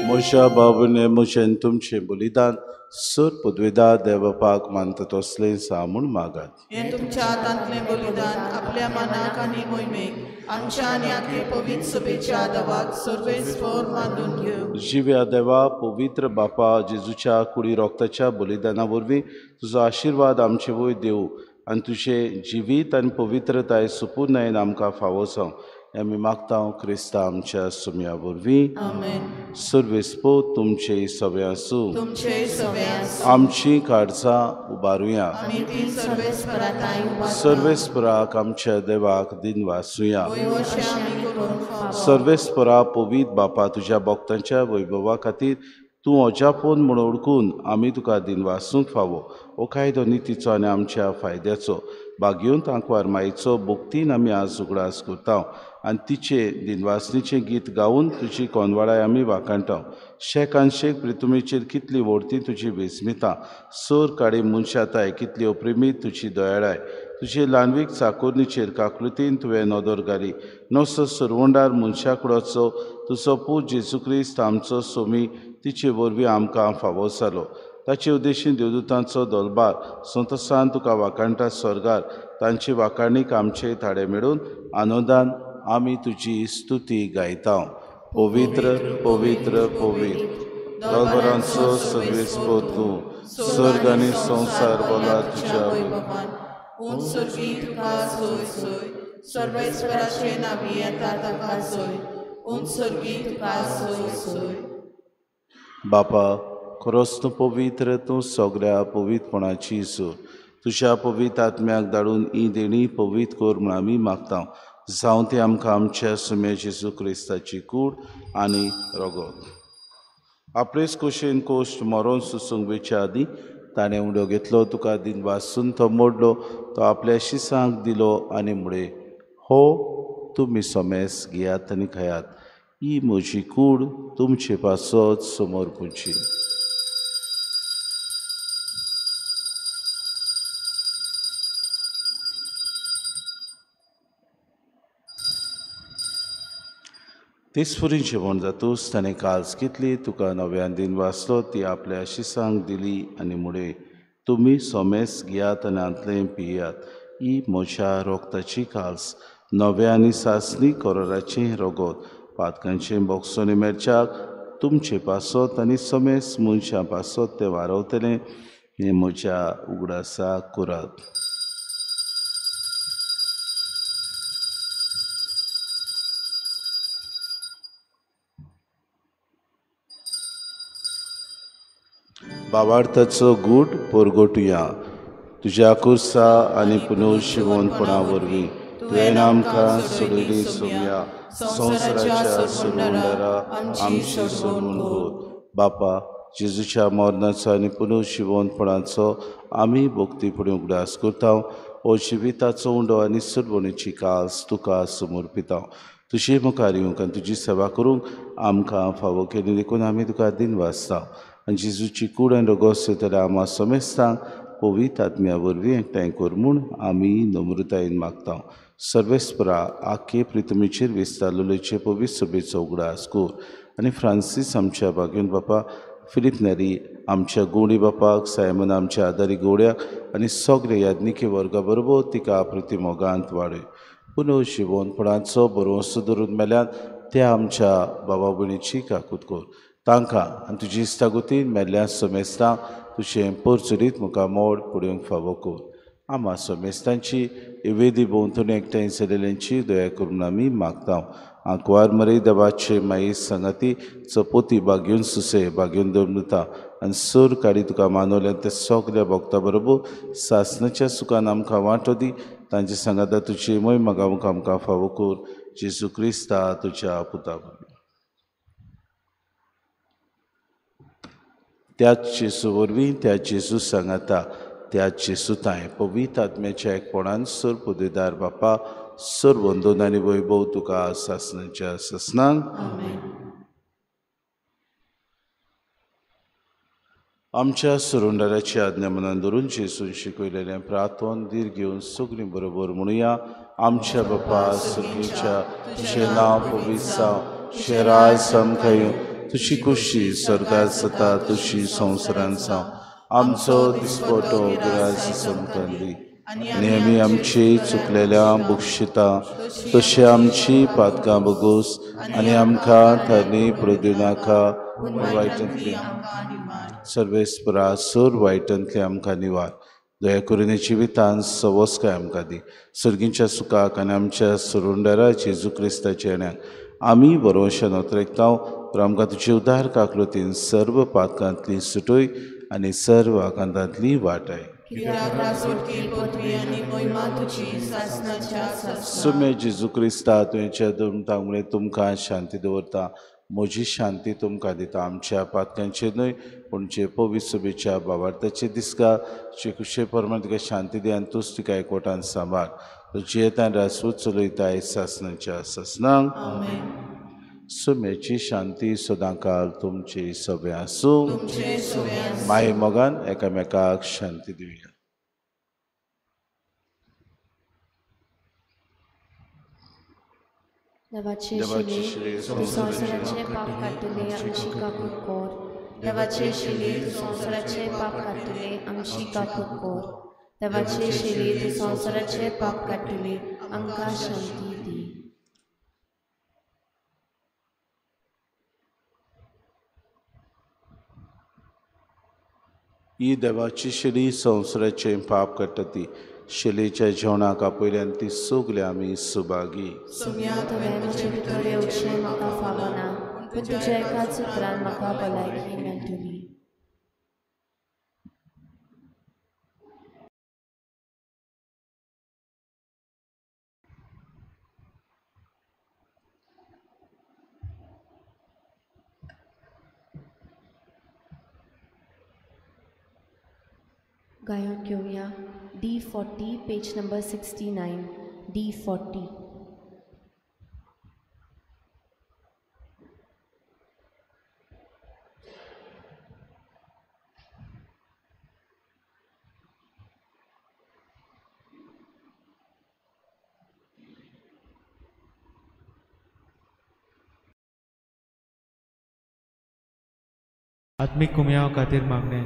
म्हज्या बाबूने म्हजें तुमचें बलिदान सर पदवेदा देवपाक मानता तसलें सा म्हूण मागात. हें तुमच्या हातांतलें बलिदान आपल्या मनाक आनी मोहिमेक आमच्या आनी आखे पवित्र सभेच्या देवाक सर्वेस्पर मानून घेवं. जिव्या देवा पवित्र बापा जेजूच्या कुडी रोगताच्या बलिदाना वरवीं तुजो आशिर्वाद आमचे वयर देवू आनी तुजें जिवीत आनी पवित्रताय सुपुर्णायेन आमकां फावो जावं आमी मागता क्रिस्ता आमच्या सुम्या वरवीं. सर्वेस्पर तुमचे सवे आसूं. आमची काळजां उबारुया. सर्वेस्पराक आमच्या देवाक दिनवासुया. सर्वेस्परा पवित्र बापा तुज्या भक्तांच्या वैभवा खातीर तूं अजापून म्हूण ओळखून आमी तुका दिनवासूंक फावो. हो कायदो नितीचो आनी आमच्या फायद्याचो बागेवन तांकवार माईचो भक्तीन आमी आज उगडास करता आनी तिचे दिनवासनीचें गीत गावन तुजी कोनवाडाय आमी वाखाणटा. शेकान शेक प्रितुमेचेर कितली व्हडती तुजी बेस्मिता सर काडी मनशाताय कितली अप्रेमीत तुजी दयाळाय तुजे ल्हानवीक चाकोरणीचेर काकलुतीन तुवें नदर घाली नसो सरवंडार मनशाकुडाचो तुजो पूत जेजू क्रिस्त आमचो सोमी तिचे वरवीं आमकां फावो जालो. ताचे उद्देशीन देवदूतांचो दलबार संतोसान तुका वाखाणटा स्वर्गार तांची वाखाणीक आमचे थाडे मेळून आनंदान आमी तुजी स्तुती गायता. पवित्र पवित्र पवित्र दलबारांचो सर्वेस्पर तूं स्वर्ग आनी संवसार बोला तुज्या वैभवान. उंच स्वर्गी तुका सोय सोय सर्वेस्पराचे नावी येता ताका सोय उंच स्वर्गी तुका सोय सोय. बापा खरोच तूं पवित्र तूं सगळ्या पवित्रपणाची सूर तुज्या पवित्र आत्म्याक धाडून ही देणी पवित्र कर म्हूण आमी मागता. जावं ती आमकां आमच्या सुम्या जेजू क्रिस्ताची कूड आनी रगत. आपलेच कुशीन कोश्ट मरोन सुसूंक वेच्या आदीं ताणें उडो घेतलो तुका दिनवासून तो मोडलो तो आपल्या शिसांक दिलो आनी म्हळें हो तुमी सोमेस घेयात आनी खायात ही म्हजी कूड तुमचे पासत समोर पुची. तेच जेवण जातूच ताणें काल्स घेतली तुका नव्यान दिन वाचलो ती आपल्या शिसांक दिली आनी म्हळें तुमी सोमेस घेयात आनी हांतलें पियात ही म्हज्या रोगताची काल्स नव्या आनी सासणी कोरोराचें रगत पातकांचें बोगसोनी मेळच्याक तुमचे पासत आनी समेस मनशां पासत तें वारवतलें हें म्हज्या उगडासाक करात. बाबार्थाचो गूट पोरगोटुया. तुज्या कुर्सा आनी पुनर्शिवोनपणा वरवीं तुवें आमकां सोडयली सोम्या, संवसाराच्या सोडवणदारा आमची सोडवण कर. बापा, जेजूच्या मरणाचो आनी पुनर्शिवोनपणाचो आमी भक्तीपणी उगडास करता. हो जिविताचो उंडो आनी सोडवणेची कास तुका समर्पिता. तुजे मुखार येवंक आनी तुजी सेवा करूंक आमकां फावो केली देखून आमी तुका दिनवासता. आनी जेजूची कूड आनी रोगोस जाल्यार आमा समेस्तांक पवित्र आत्म्या वरवीं एकठांय कर म्हूण आमी नम्रतायेन मागता. सर्वेस्परा आखे प्रितमीचेर विस्तारलेचे पवित्र सभेचो उगडास कर आनी फ्रांसीस आमच्या बागेन बापा, फिलीप नेरी आमच्या गोडी बापाक, सायमन आमच्या आदारी गोड्याक आनी सगळे याज्ञिकी वर्गा बरोबर तिका प्रतिमोगांत वाडय. पुनः जिवनपणाचो बरोवंसो धरून मेल्यान त्या आमच्या बाबा भयणीची काकूत कर. तांकां आनी तुजी इश्टागतीन मेल्ल्या समेस्तांक तुजें परचरीत मुखार मोड पडूंक फावो कर. आमा समेस्तांची वेदी भोंवतणी एकठांय जाल्ल्यांची दया करून आमी मागता. आंकवार मरे देवाचे माई सांगाती चपोती बागेवन सुसे बागेवन दवरता आनी सर काडी तुका मानवल्यान ते सगल्या भोगता बरोबर सासणाच्या सुखान आमकां वांटो दी. तांचे सांगाता तुजी मोय मागावंक आमकां फावो कर. जेजू क्रिस्ता तुज्या पुता वरवीं. त्याच जेजू वरवीं, त्या जेजू सांगाता, त्या जेजू तांय पवित्र आत्म्याच्या एकपणान सर पुदेदार बापा, सर वंदन आनी वैभव तुका सासणाच्या सासणांक. आमच्या सुरुंडाराची आज्ञा मनान धरून जेजून शिकयलेलें प्रार्थन धीर घेवन सगळीं बरोबर म्हणुया. आमच्या बापा सर्गीच्या, तुजें नांव पवित्र जावं, तुजें राज आमकां येवं, तुजी खुशी स्वर्गार जाता तशी संवसारांत जावं. आमचो दिसपटो ग्रास आमकां दी आनी आमी आमची चुकलेल्या बक्षिता तशी आमची पातकां बगोस आनी आमकां थरणी पडूं वायटांतली सर्वेस्परा सर वायटांतली आमकां निवार. दया करून जिवितान सवस्काय आमकां दी. सर्गींच्या सुखाक आनी आमच्या सुरुंडारा जेजू क्रिस्ताच्या येण्याक आमी बरोवशा नोतरेकता. तर आमकां तुजे उदार काकृतीन सर्व पातकांतली सुटय आनी सर्व आकांतांतली वाटाय. सुमे जेजू क्रिस्ता तुमच्या दुमतांमुळे तुमकां शांती दवरता, म्हजी शांती तुमकां दिता. आमच्या पातकांचेर न्हय पूण जे पवित्र सभेच्या बाबार्थाचे दिसका जे कुशे प्रमाण तुका शांती दी आनी तूच तुका एकवटान सांबाळ. तूं जियेतान रासवूच चलयताय सासणाच्या सासणांक. सुम्याची शांती सदांकाल तुमची सगळें आसूं. माये मोगान एकामेकाक शांती दिवया. देवाचे शिले तूं संवसाराचे पाप काडटले आमची काकूत कर. देवाचे शिले तूं संवसाराचे पाप काडटले आमची काकूत कर. देवाचे शिले तूं संवसाराचे पाप काडटले आमकां शांती दी. ही देवाची शिली संवसाराचे पाप काडटा ती शिलेच्या जेवणाक आपयल्यान ती सगळी आमी सुभागी. तुवें म्हजे भितर येवचें म्हाका फावना, पूण तुज्या एकाच उतरान म्हाका भलायकी मेळटली. गायन घेवया D40 page number 69 D40. आत्मिक कुमयाव खातीर मागणें.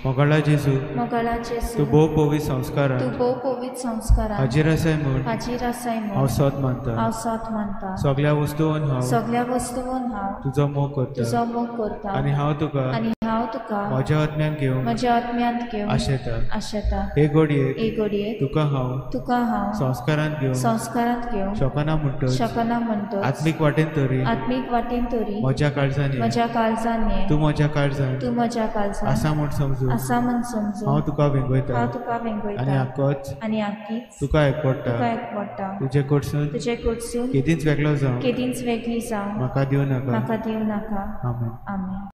मोगाळा जेजू, मोगाळा जेजू, तूं भोव पवित्र संस्कारान, तूं भोव पवित्र संस्कारान हाजीर आसाय म्हूण, हाजीर आसाय म्हूण हांव सोद मानता, हांव सोद मानता. सगळ्या वस्तून हांव, सगळ्या वस्तून हांव तुजो मोग करता, तुजो मोग करता आनी हांव तुका, आनी हांव तुका म्हज्या आत्म्यांत घेवंक म्हज्या आत्म्यांत घेवंक आशेता. आशेता. हे घडयेक हे घडयेक तुका हांव तुका हांव संस्कारांत घेवंक संस्कारांत घेवंक शकना म्हणटच शकना म्हणटच आत्मीक वाटेन तरी आत्मीक वाटेन तरी म्हज्या काळजान म्हज्या काळजान ये. तूं म्हज्या काळजान तूं म्हज्या काळजान आसा म्हूण समजून आसा म्हूण समजून हांव तुका वेंगयता हांव तुका वेंगयता आनी आकोच आनी आकीच तुका एकवडटा. तुका एकवडटा. तुजे कडसून तुजे कडसून केदींच वेगळो जावं केदींच वेगळी जावं म्हाका दिवं नाका. म्हाका दिवं नाका. आमेन. आमेन.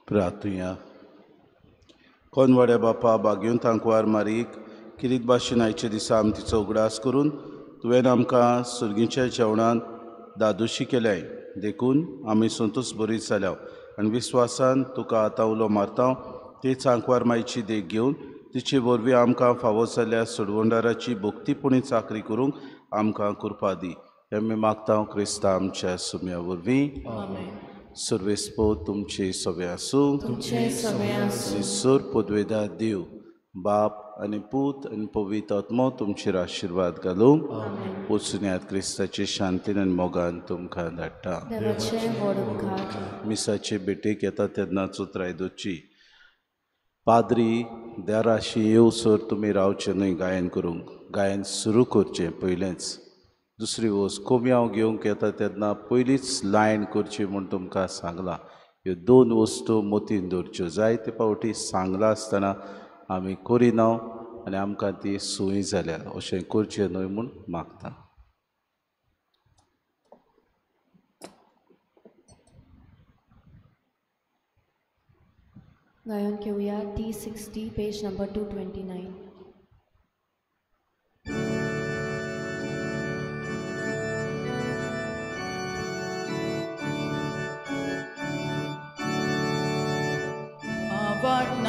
प्रार्थुया. कोनवाड्या बापा बागेवन तांकवार मारीक किरीत भाशेन आयच्या दिसा आमी तिचो उगडास करून तुवें आमकां सुर्गीच्या जेवणान दादोशी केल्याय देखून आमी संतोस बरी जाल्या आनी विस्वासान तुका आतां उलो मारता तेच आंकवार मायची देख घेवन तिचे वरवीं आमकां फावो जाल्ल्या सोडवणदाराची भक्तीपुणी चाकरी करूंक आमकां कृपा दी. हें आमी मागता क्रिस्ता आमच्या सुम्या वरवीं. सर्वेस्पो तुमचे सगळे आसूं. सोर पदवेदा देव बाप आनी पूत आनी पवित्र आत्मो तुमचेर आशिर्वाद घालूंक. वचुन्यात क्रिस्ताचे शांतीन आनी मोगान तुमकां धाडटा. मिसाचे भेटेक येता तेन्ना चोत्राय दवरची. पाद्री दाराशी येवसर तुमी रावचे न्हय गायन करूंक. गायन सुरू करचें पयलेंच. दुसरी वस्त कोमयांव घेवंक येता तेन्ना पयलींच लायन करची म्हूण तुमकां सांगलां. ह्यो दोन वस्तू मतीन दवरच्यो. जायते फावटी सांगलां आसतना आमी करिना आनी आमकां ती संवय जाल्या. अशें करचें न्हय म्हूण मागता. गायन घेवया T60 page number 229. व्हड